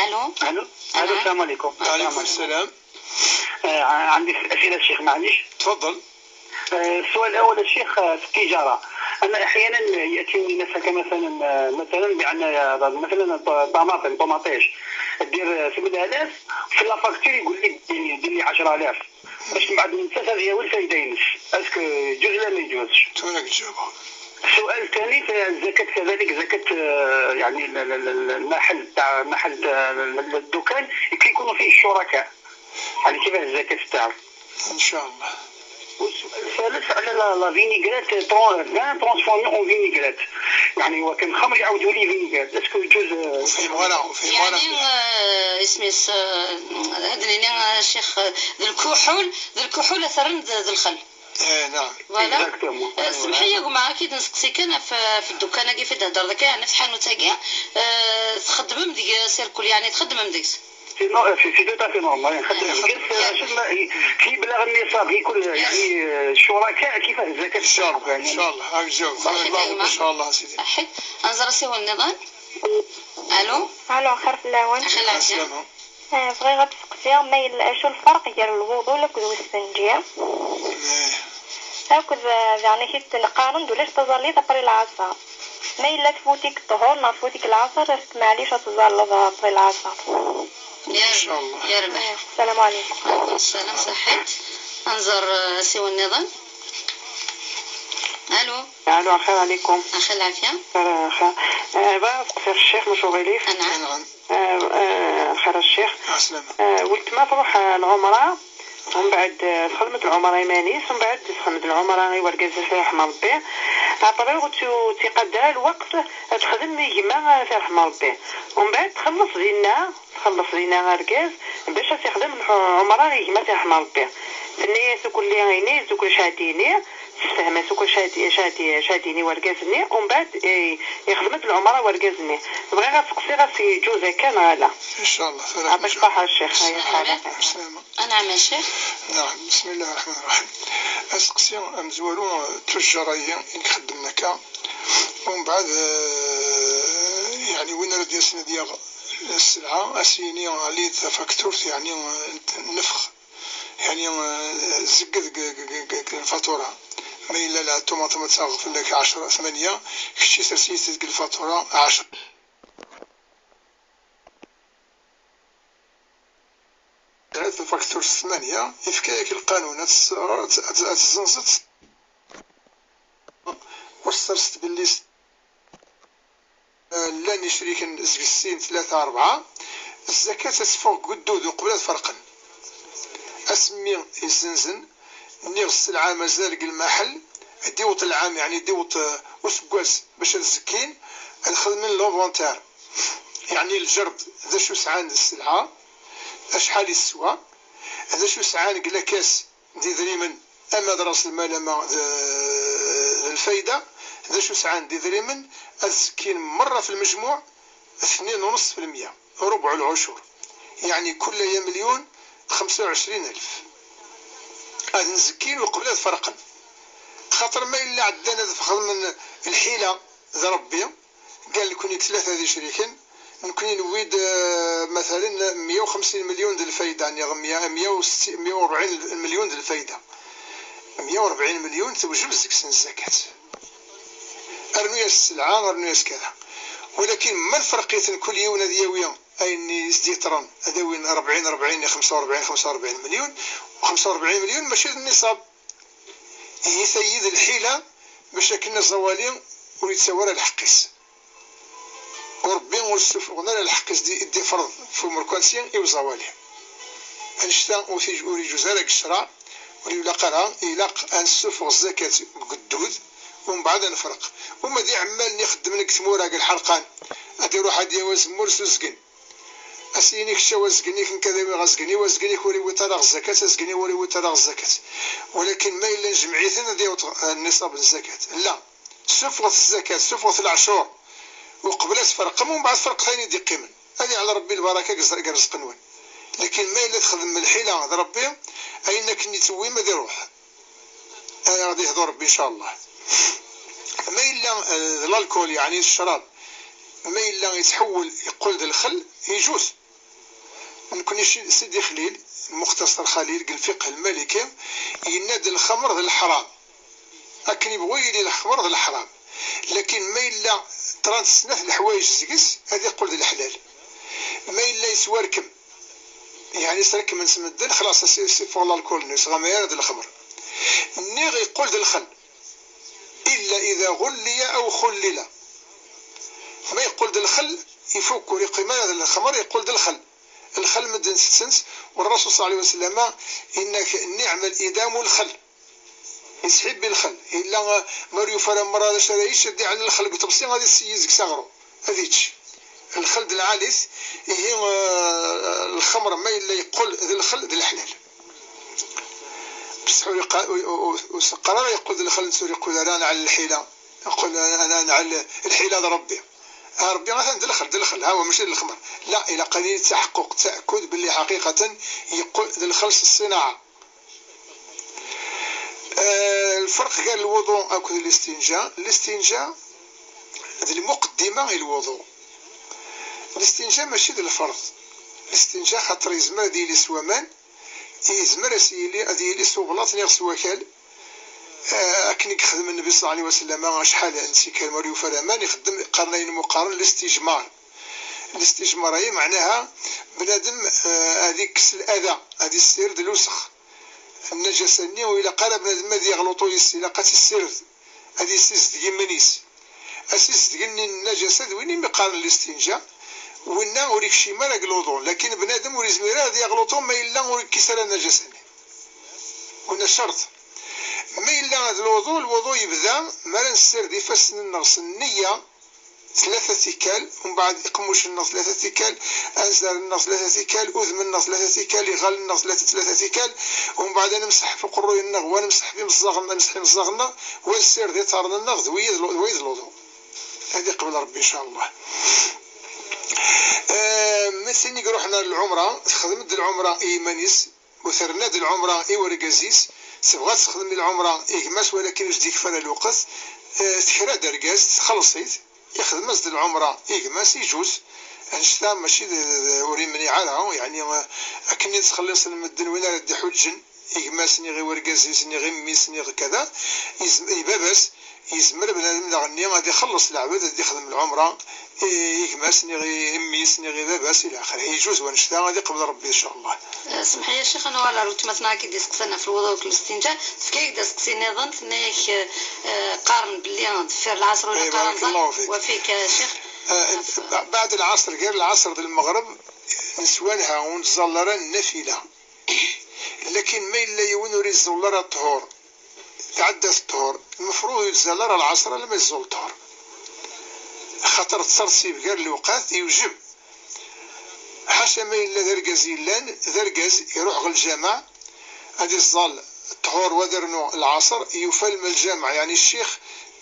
Alo? Alo? Alo, السلام عليكم. وعليكم السلام. آه، عندي أسئلة الشيخ، معليش. تفضل. آه، السؤال الأول الشيخ، آه، في التجارة. أنا أحيانًا يأتيني ناس هكا مثلًا، آه، مثلًا بأن، آه، مثلًا الط-، الطماطم، طوماطيش، دير، آه، ثمن آلاف، في la facture يقول لي: "دير لي، دير لي عشرة آلاف". باش من بعد ننسى هذه هو الفايدة ينس. Est-ce que يجوز ولا ما يجوزش؟ تو راك تجاوبها. السؤال الثاني في الزكاة كذلك، زكاة، آه، يعني ال-، ال-، ال-، ال-، المحل تاع، محل تاع ال-، ال-، الدكان كي يكونوا فيه الشركاء. يعني كيفاه الزكاة تاعو؟ إن شاء الله. والسؤال الثالث على la، la vinaigrette، ترون-، vin transformé en vinaigrette. يعني هو كان خمر يعاودوا لي vinaigrette. Est-ce que يجوز، آه، وفيه مغالطة، وفيه يعني، مغالطة. آه، اسميس، آه، هاد ليني، آه، الشيخ، آه، ذا الكحول، ذا الكحول أثرن ذا، ذا الخل. إيه، نعم. Voilà. Exactement. آه، سمحي يا جماعة، أكيد نسقسي كان في، في الدكان كيف تهدر ذاك، يعني في حانوت هاكي، آه، تخدمم ديك سيركل، يعني تخدمم ديك. C'est no-، c'est, c'est tout à fait normal. نخدم إيه، كيف، خدمة. شوف ما، كي يبلغ النصاب، يكون، يعني، الشركاء كيفاه الزكاة إن شاء الله، تاعهم، يعني. إن شاء الله، هاك جاوب. صحيت يا جماعة. إن شاء الله، سيدي. صحيت. أنزل سي هو النظام. ألو؟ ألو، خير في العون. أخي العافية. عسلامة. آه، بغيغ ad d-steqsiɣ ma yella acu lferq gar lwuḍu akked ustenǧi. إيه. Akked, آه، daɣen i t-id-neqqaren d ulac taẓallit après lɛaṣer. Ma yella tfut-ik ṭṭhur neɣ tfut-ik lɛaṣer, est-ce que maɛlic ad tẓalleḍ après lɛaṣer? إن شاء الله. يربح. السلام عليكم. وعليكم السلام، صحيت. أنزر، آه، سي النظام. ألو. ألو، الخير عليكم. أخي العافية. آه، خ-، آه، بغيت نسقسي الشيخ مشوغيليف. نعم. نعم. آه، آه، الخير الشيخ. عسلامة. آه، ولتما تروح، آه، العمرة، ومن بعد، آه، تخدمت العمرة يمانيس، ومن بعد تخدمت العمرة غير ورقة زي رحمة ربي. عطري وتو-، تيقدها الوقت، تخدم يما في رحمة ربي. ومن بعد تخلص دينها، تخلص دينها أركاز، باش تخدم الح-، عمرة غير يما في رحمة ربي. تنيا سكل لي عيني، سكل شاديني. تستهمى سكر شادي، شادي، شاديني ورقازني، ومن بعد، إيه، يخدمت العمرة ورقازني. بغيغ أسقسي غاس يجوز كان غالا. إن شاء الله، ثلاث عباك مرات. صحة الشيخ، هيا السلام الحالة. عليكم. السلام. أنا عمل الشيخ. نعم، بسم الله الرحمن الرحيم. أسقسي أمزوارو تجار أيا إنك خدمنا كا. ومن بعد، آه، يعني وين راه ديال سنة ديال السلعة، أسيني علي تفاكتورت، يعني، آه، نفخ. يعني، آه، زقد ق-، ق-، ق-، ق-، الفاتورة. ما إلا لا الطوماطم تاغ فلك عشرة ثمانية، كشي ترسيت ديك الفاتورة عشرة. ثلاثة فاكتور ثمانية، يفكاك القانون، هاد الس-، هاد، هاد، هاد الزنزت. Ur sserset belli s-, llan icriken seg sin, tlata, rebɛa. Zzakat ad teffeɣ deg uddud uqbel ad ferqen. Asmi i zzenzen, nniɣ sselɛa mazal deg lmaḥel, ad d-iweṭ lɛam, yeɛni ad d-iweṭ, eh, useggas bac ad zekkin, ad xedmen l'inventaire, yeɛni lǧerd, d acu sɛan d sselɛa, acḥal i teswa, d acu sɛan deg lakas d idrimen, ama d ras lmal ama d, d lfayda, d acu sɛan d idrimen, ad zekkin merra f lmejmuɛ tnin u nṣef fi lmya, rubuɛ lɛucur, yeɛni kulla ya مليون خمسة وعشرين ألف. Ad nzekkin uqbel ad ferqen. Xaṭer ma yella ɛeddan ad xedmen lḥila d Ṛebbi, قال لكم ثلاثة هذه شريكين، نكون نويد، آه، مثلًا مية وخمسين مليون د الفايدة، يعني مية، مية وستين، مية وأربعين مليون د الفايدة. مية وأربعين مليون توجب زكس الزكاة. أرنو يا السلعة، أرنو يا كذا. ولكن ما الفرق يتن كل يوم هذه يوية؟ أين يزدي ترن؟ هذا وين أربعين، أربعين، خمسة وأربعين، خمسة وأربعين مليون، و خمسة وأربعين مليون ماشي النصاب. Ihi tayi d lḥila bac akken aẓawali ur yettawi ara lḥeqq-is. U Ṛebbi ur ssufuɣen ara lḥeqq-is di, i d-ifreḍ f umerkanti i uẓawali. Annect-a ur t-, ur iǧuz ara deg ccreɛ, ur ilaq ara, ilaq ad nessufuɣ zzakat deg uddud, u mbeɛd ad nefreq. Uma d iɛemmalen ixeddmen deg tmura, deg lḥerqan, ad iruḥ ad yawi azemmur s uzgen. As-yini kečč a wazgen-ik, nekk ad awiɣ azgen-iw, azgen-ik ur iwwiḍ ara ɣer zzakat, azgen-iw ur iwwiḍ ara ɣer zzakat. Walakin ma yella njemɛ-iten ad yaweḍ, eh, nniṣab n zzakat. La, suffɣet zzakat, suffɣet leɛcur, uqbel ad tferqem, u mbeɛd ferqet ayen i d-iqqimen. Ad iɛel Ṛebbi lbaraka deg ṛ-, deg ṛṛezq-nwen. Lakin ma yella txedmem lḥila d Ṛebbi, ayen akken i tewwim ad iṛuḥ. Ad aɣ-d-ihdu Ṛebbi, ncallah. Ma yella, eh, d lalkul, yeɛni d ccrab, ma yella yettḥewwel, yeqqel d lxel, iǧuz. Nekni ci-, Sidi Xlil, Muxtasar Xalil, deg lfiqh lmaliki, yenna-d lxemr d leḥram. Akken yebɣu yili lxemr d leḥram. Lakin ma yella ṭṭrant snat leḥwayeǧ seg-s, ad iqqel d leḥlal. Ma yella yettwarkem, yeɛni srekmen-t medden, xlaṣ, as-, as-iffeɣ lalkul-nni, ur yettɣama ara d lxemr. Nniɣ yeqqel d lxel. إلا إذا غلي أو خلل. Ma yeqqel d lxel, ifuk, ur yeqqim ara d lxemr, yeqqel d lxel. Lxel medden tetten-t, والرسول صلى الله عليه وسلم yenna-k: نعم الإدام الخل. Yesḥibbi lxel. Yella, ma ur yufi ara merra d acu ara yečč, ad iɛell lxel deg uṭebsi, ad iseyyi deg-s aɣrum, ad yečč. Lxel d lɛali-t, ihi, eh, lxemr ma yella yeqqel d lxel, d leḥlal. Bṣeḥ ur iqa-, ur, ur, ur, ur seqqer ara yeqqel d lxel, netta ur yeqqel ara neɛl lḥila. Yeqqel ana, ana neɛl lḥila d Ṛebbi. Ah, Ṛebbi atan d lxel, d lxel, ha هو ماشي d lxemr. La, ilaq ad yili taḥeqquq, taɛkud belli ḥaqiqatan yeqqel d lxel s ṣṣinaɛa. Eh, lferq gar lwuḍu akked listinja. Listinja d lmuqeddima i lwuḍu. Listinja mačči d lferḍ. Listinja xaṭer yezmer ad yili s waman, yezmer ad s-yili, ad yili s ublaṭ neɣ s wakal. Eh, akken i yexdem Nnbi صلى الله عليه وسلم acḥal n tikkal ma ur yufi ara aman, ixeddem, qqaren ayen imuqaren listijmar. Listijmar-ayi meɛnaha bnadem, eh, ad ikkes lada, ad issired lewsex. Nnajasa-nni ur ilaq ara bnadem ad yeɣluṭu yis-s, ilaq ad tt-issired, ad yessizdeg iman-is. Asizdeg-nni n nnajasa d win imi qqaren listinja, winna ur ikcim ara deg lwuḍu, lakin bnadem ur izmir ara ad yeɣluṭu ma yella ur ikkis ara nnajasa-nni. Winna ccerṭ. Ma yella d lwuḍu, lwuḍu yebda mi ara nessired ifassen-nneɣ s nniya, tlata tikkal, umbeɛd iqemmucen-nneɣ tlata tikkal, anzaren-nneɣ tlata tikkal, udem-nneɣ tlata tikkal, iɣallen-nneɣ tlata, tlata tikkal, umbeɛd ad nemseḥ f uqerruy-nneɣ, wa nemseḥ f imeẓẓaɣen, ad nemseḥ imeẓẓaɣen-nneɣ, wa nessired iḍarren-nneɣ, d wiyi d lu-, d wayi d luḍu. Ad iqbel Ṛebbi, ncallah. Eh, ma d tin i iruḥen ar lɛumra, texdem-d lɛumra i yiman-is, u terna-d lɛumra i urgaz-is, tebɣa ad texdem i lɛumra i gma-s, walakin ur s-d-yekfi ara lweqt, eh, tekra-d argaz, txelleṣ-it, ixdem-as-d lɛumra i gma-s, iǧuz. Annect-a mačči d, d, ur imniɛ ara, yeɛni, eh, akken i ttxelliṣen medden win ara d-iḥuǧǧen i gma-s, niɣ i urgaz-is, niɣ i mmi-s, niɣ kada, izem-, i baba-s, Yezmer bnadem daɣenni ad ixelleṣ leɛbad, ad ixdem lɛumra i gma-s, niɣ i mmi-s, niɣ i baba-s, ila axir. Yeǧuz wanect-a, ad iqbel Rebbi, incallah. Eh, semḥ-iyi a ccix, ad nuɣal ar weltma-tneɣ i k-id-iseqsan ɣef lwuḍu akked listinǧa. Tefka-yak-d aseqsi nniḍen, tenna-yak, eh, eh, qqaren belli deffir lɛaṣer ula Eh, qqaren barakallahu fik. Wafik a ccix. Eh, Af- ba-, baɛd lɛaṣer, gar lɛaṣer d lmeɣreb, neswa lha, ur nettẓalla ara nnafila. Lakin ma yella yiwen ur iẓẓul ara ṭṭhur, tɛedda ṭṭhur, lmefruḍ ur yettẓalla ara lɛaṣer alamma yeẓẓul ṭṭhur. Axaṭer ttrettib gar lewqat yewjeb. Ḥaca ma yella d argaz yellan, d argaz iruḥ ɣer lǧameɛ, ad iẓẓal ṭṭhur, wa ad irnu lɛaṣer, yufa lma lǧameɛ, yeɛni ccix,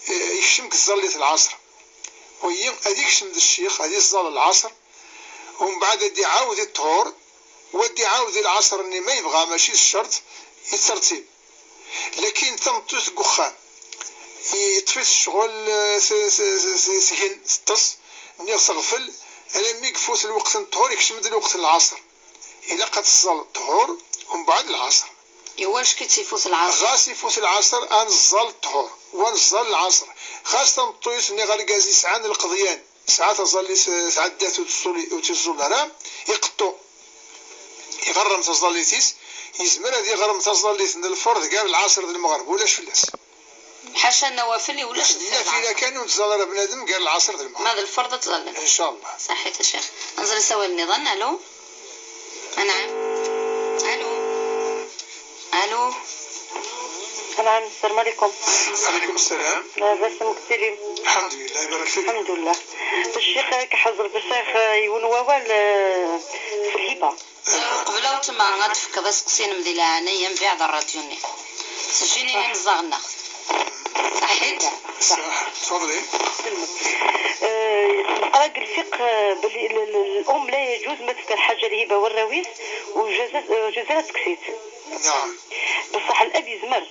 eh, yekcem deg tẓallit lɛaṣer. Wagi ad ikcem d ccix, ad iẓẓal lɛaṣer, umbeɛd ad iɛawed i ṭṭhur, wa ad iɛawed i lɛaṣer-nni ma yebɣa, mačči d ccerṭ, yettrettib. Lakin tameṭṭut deg uxxam, yeṭṭef-itt ccɣel, eh, t-, t-, t-, t-, tgen, teṭṭes, niɣ teɣfel, alammi yefut lweqt n ṭṭhur, yekcem-d lweqt n lɛaṣer. Ilaq ad teẓẓal ṭṭhur, umbeɛd lɛaṣer. Iwacu i tt-ifut lɛaṣer? Ɣas ifut lɛaṣer, ad neẓẓal ṭṭhur, wa neẓẓal lɛaṣer. Ɣas tameṭṭut niɣ argaz yesɛan lqeḍyan, tesɛa taẓallit, eh, tɛedda-t ur teẓẓul-, ur tt-iẓẓul ara, iqeṭṭu. Iɣerrem taẓallit-is, yezmer ad iɣrem taẓallit n lferḍ gar lɛaṣer d lmeɣreb, ulac fell-as. Ḥaca nawafel, ulac deffir lɛaṣer. Nafila kan ur nettẓalla ara bnadem gar lɛaṣer d lmeɣreb. Ma d lferḍ ad tẓallam. Incallah. Saḥit a ccix. Ad nẓer asawal nniḍen. Alo? Anɛam. Alo? Alo? Anɛam, السلام عليكم. Ɛaleykum sslam. Labas, amek tettili? Lḥemdulillah, ibarak fik. Lḥemdulillah. Ccix, ad k-ḥeẓreɣ ccix, yiwen wawal, eh, f lhiba. Qbel a weltma ad d-tefkeḍ aseqsi-inem di leɛnaya, mbeɛd rradyu-nni. Sǧin i yimezdaɣ-nneɣ. Saḥit? Saḥ, tfadli. Eh, neqra deg lfiqh, eh, belli l-, l-, l-, الأم لا يجوز ما تستحق الهبة والرواث وجاز، eh, جاز ad tekkes-itt. Naɛam. Bṣaḥ الأب yezmer.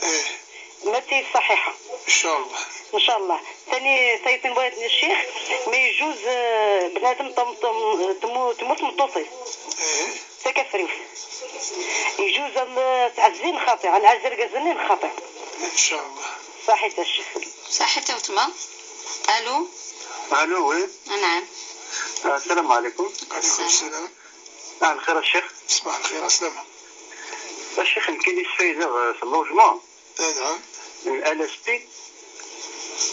Eh. Mačči ṣaḥiḥa. Incallah. Incallah. Tani, tayeḍ n wayeḍ n ccix, ma yejuz, eh, bnadem tam-, tam-, tmu-, tmut tmeṭṭut-is. Eh. Takafriwt. Yejuz ad n-, tɛezzi n xaṭi, ad nɛezzi argaz-nni n xaṭi. Incallah. Ṣaḥit a ccix. Saḥit a weltma. Alo? Alo, oui. Anɛam. Ah, السلام عليكم. Ɛaleykum sslam. Ah, lxir a ccix. Ṣbaḥ lxir, ɛeslama. A ccix, nekkini sfaydeɣ, eh, s logement. Anɛam. N L S P,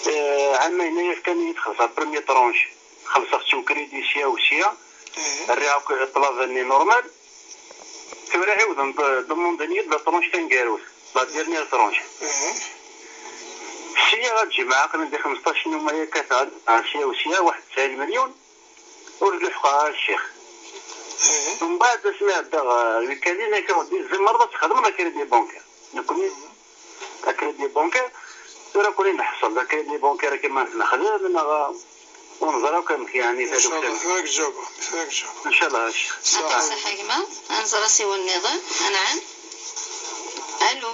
eh, ɛamayen aya fkan-iyi-d xelṣeɣ première tranche. Xelṣeɣ-tt ukridi sya u sya. Eh. Rriɣ akk ṭṭlaba-nni normal. Tura ɛiwden d-, demandin-iyi-d la tranche taneggarut, la dernière tranche. Eh. Sya ad jemɛeɣ aql-i di xmesṭac n yuma yakka, sya u sya, waḥed tesɛin melyun. Ur d-leḥqeɣ ara a ccix. Eh. Mbeɛd asmi ɛeddaɣ, eh, lwikali-nni, akka ur d-, tzemreḍ ad txedmeḍ la crédit bancaire. Nekkni, la crédit bancaire, tura kul i neḥṣel, la crédit bancaire akka ma nexdem, neɣ, eh, ur neẓri akk amek, yeɛni, incallah, tura ad k-ǧawbeɣ, tura ad k-ǧawbeɣ. Incallah a ccix. Aṭas a gma, ad nẓer asiwel nniḍen, anɛam. Alo?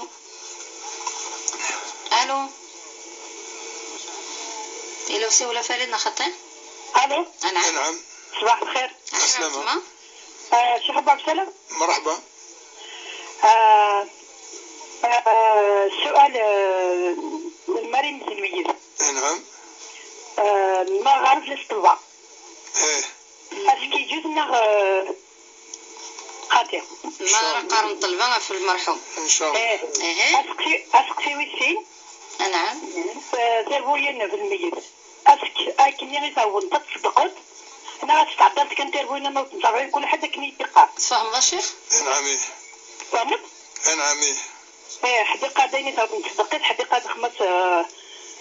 Alo? Yella usiwel a Farid neɣ xaṭi? Alo? Anɛam. Anɛam. Ṣbaḥ lxir. Ɛeslama. Ɛeslama. Ah, Ccix Abu Ɛebdessalam? Merḥba. Ah, ah, ssual, ah, n Marim Zelmiyed. Anɛam. Ah, ma ɣaref les ṭṭelba. Eh. Aski ǧuz neɣ, ah, xaṭi? Ma ara qqaren ṭṭelba ɣef lmerḥum. Incallah. Eh. Ihi. Aseqsi, aseqsi wis sin. Anɛam. Eh, tarbuyin n lmeyyet. Ask-, akken i tɛawneḍ ad tṣeddqeḍ, neɣ ad tɛeddaḍ kan tarbuyin ad tent-rwin kul ḥedd akken i d-iqqar. Tfehmeḍ a ccix? Anɛam, ih. Tfehmeḍ? Anɛam, ih. Eh, ḥedd iqqar d ayen i tɛawneḍ tṣeddqeḍ, ḥedd iqqar d xmas, eh,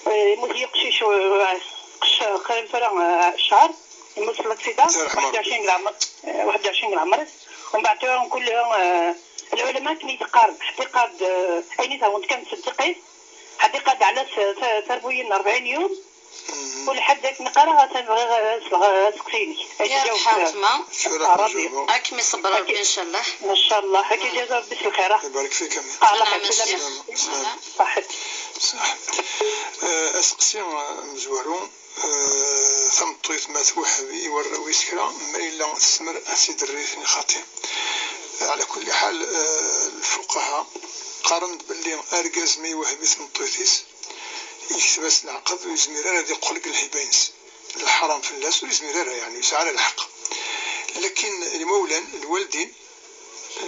eh, yemmut-iyi uqcic, eh, qc-, qrib tura, eh, ccher, yemmut s laksida, waḥed u ɛecrin deg leɛmer, eh, waḥed u ɛecrin deg leɛmer-is. Umbeɛd tura kul, eh, lɛulama akken i d-qqaren, ḥedd iqqar-d, eh, ayen i tɛawneḍ kan tṣeddqeḍ, ḥedd iqqar-d ɛla s-, ta-, tarbuyin n rebɛin yum. Mhm. Ur lḥedd akken iqqar, atan bɣiɣ ad sleɣ aseqsi-inek. Yerḥa weltma. Ad kem-iṣebber Rebbi, ncallah. Ncallah. Ad k-ijazi Rebbi s lxir. Ibarak fik, amin. Anɛam a ccix. Ṣaḥit. Ṣaḥit. Eh, aseqsi, eh, amezwaru, eh, tameṭṭut ma tweḥḥed i warraw-is kra, ma yella tezmer ad tt-id-terr i xaṭi. Ɛla kulli ḥal, eh, lfuqaha qqaren-d belli argaz ma iwehhem i tmeṭṭut-is, Yekteb-as lɛqed, ur yezmir ara ad iqqel deg lhiba-ines. Lḥaram fell-as, ur yezmir ara, yeɛni, ur yesɛi ara lḥeqq. Lakin imawlan, lwaldin,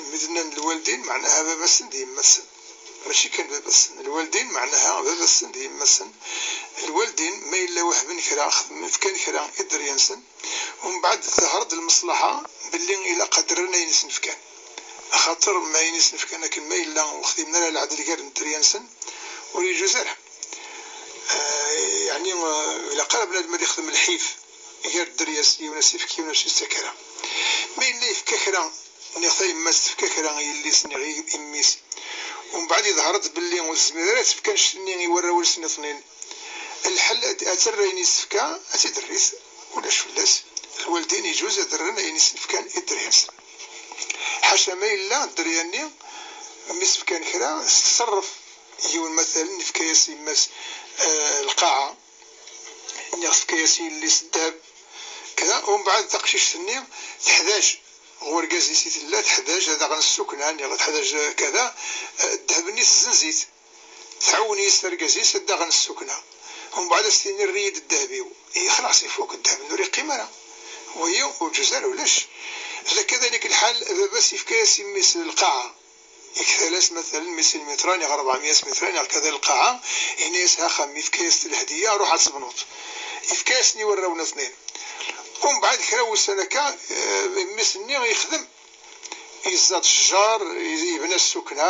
mi d-nnan lwaldin, meɛnaha baba-sen d yemma-sen. Mačči kan baba-sen. Lwaldin, meɛnaha baba-sen d yemma-sen. Lwaldin, ma yella wehben kra, xedmen, fkan kra i dderya-nsen, umbeɛd tehreḍ lmeṣlaḥa belli ilaq ad rren ayen i sen-fkan. Axaṭer ma ayen i sen-fkan akken ma yella ur xdimen ara leɛdel gar dderya-nsen, ur yeǧuz ara. Eh, yeɛni, eh, ilaq ara bnadem ad ixdem lḥif gar dderya-s, yiwen as-ifk, yiwen ur as-yettak ara. Ma yella yefka kra, nniɣ tayemmat tefka kra i yelli-s, nniɣ i, i mmi-s, umbeɛd iḍher-d belli ur tezmir ara ad tefk annect-nni i warraw-is nniḍnin, lḥel ad, ad terr ayen i s-tefka, ad tt-id-terr, ulac fell-as. Lwaldin yeǧuz ad rren ayen i sen-fkan i dderya-nsen. Ḥaca ma yella dderya-nni, mi s-fkan kra, tettṣerref. Yiwen, matalan, yefka-yas yemma-s, eh, lqaɛa, nniɣ tefka-yas i yelli-s ddheb, kra, umbeɛd taqcict-nni teḥdac, ɣer urgaz-is i tella teḥdac, ad aɣen ssukna, nniɣ teḥdac, eh, kada, eh, ddheb-nni tezzenz-it, tɛawen-iyi s argaz-is ad aɣen ssukna. Umbeɛd ad s-tini: "Err-iyi-d ddheb-iw." Ihi xlaṣ, ifuk, ddheb-nni ur yeqqim ara. Wayi ur yeǧuz ara, ulac. Kazalik lḥal, baba-s yefka-yas i mmi-s lqaɛa. Iktal-as, matalan, meyya smitrat neɣ rebɛemya smitrat neɣ kada lqaɛa, yenna-yas: "Axxam, yefka-yas-t lhedya, ruḥ ad tebnuḍ." Yefka-yasen i warraw-nni tnin. Umbeɛd kra wussan akka, eh, mmi-s-nni yexdem, yeẓẓa-d ccjar, yebna ssukna,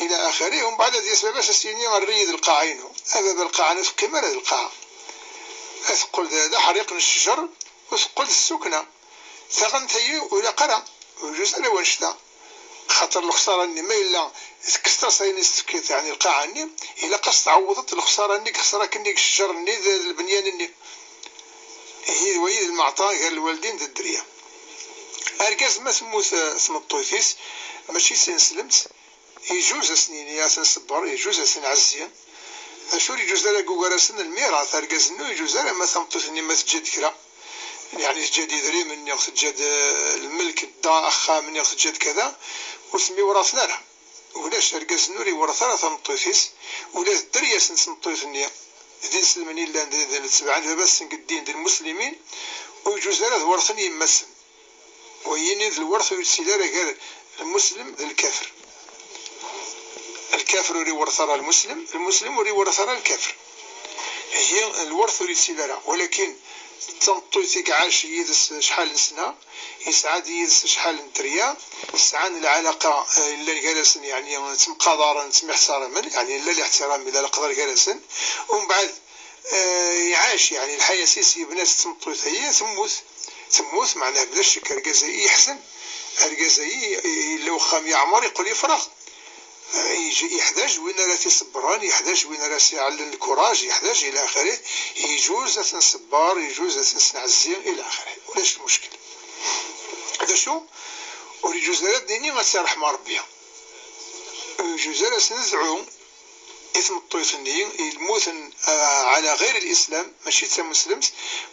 ila axirih. Umbeɛd ad yas baba-s ad s-yini: "Err-iyi-d lqaɛa-inu." A baba, lqaɛa-nni ur teqqim ara d lqaɛa. Ad teqqel d, d aḥriq n ccjar, ur teqqel d ssukna. Taɣant-agi ur ilaq ara, ur yeǧuz ara wanect-a. Xaṭer lexsara-nni, ma yella tekkseḍ-as ayen i s-tefkiḍ, yeɛni lqaɛa-nni, ilaq ad s-tɛewwdeḍ lexsara-nni i yexṣer akken i ccjar-nni d, d lbenyan-nni. Ihi d wayi d lmeɛṭa gar lwaldin d dderya. Argaz, ma temmut, eh, tmeṭṭut-is, mačči d tineslemt, yeǧuz ad sen-yini ad ten-nṣebber, yeǧuz ad ten-nɛezzi. D acu ur yeǧuz ara deg ugar-asen? Lmirat. Argaz-nni ur yeǧuz ara ma tameṭṭut-nni ma teǧǧa-d kra, yeɛni teǧǧa-d idrimen, neɣ teǧǧa-d, eh, lmelk, dda, axxam, neɣ teǧǧa-d kada, ur ten-iwraten ara. Ulac, argaz-nni ur iwṛet ara tameṭṭut-is, ula d dderya-s n tmeṭṭut-nni d inselmen i llan d, d, d tebɛen baba-tsen deg ddin d lmuslimin, ur yeǧuz ara ad wṛten yemma-tsen. Wayini d lweṛt ur yettili ara gar lmuslem d lkafr. Lkafr ur iwṛet ara lmuslem, lmuslem ur iwṛet ara lkafr. Ihi lweṛt ur yettili ara, walakin d tameṭṭut i iɛac yid-s acḥal n sna, yesɛa-d yid-s acḥal n dderya, sɛan lɛalaqa, eh, llan gar-asen, yeɛni ttemqadaren, ttemyeḥtaramen, yeɛni yella liḥtiram, yella leqder gar-asen. Umbeɛd, eh, iɛac, yeɛni lḥayat-is yebna-tt d tmeṭṭut-ayi, temmut. Temmut, meɛna bla ccek argaz-ayi yeḥzen. Argaz-ayi yella uxxam yeɛmer, yeqqel yefreɣ. Yeḥdaǧ win ara t-iṣebbren, yeḥdaǧ win ara s-iɛellen lkuraj, yeḥdaǧ ila axirih. Yeǧuz ad t-nṣebber, yeǧuz ad t-nesneɛzi ila axirih. Ulac lmuckel. D acu? Ur yeǧuz ara ad d-nini ad tt-iṛḥem Ṛebbi. Ur yeǧuz ara ad s-nedɛu i tmeṭṭut-nni yemmuten, ah, ɛala ɣayr lislam, mačči d tamuslemt,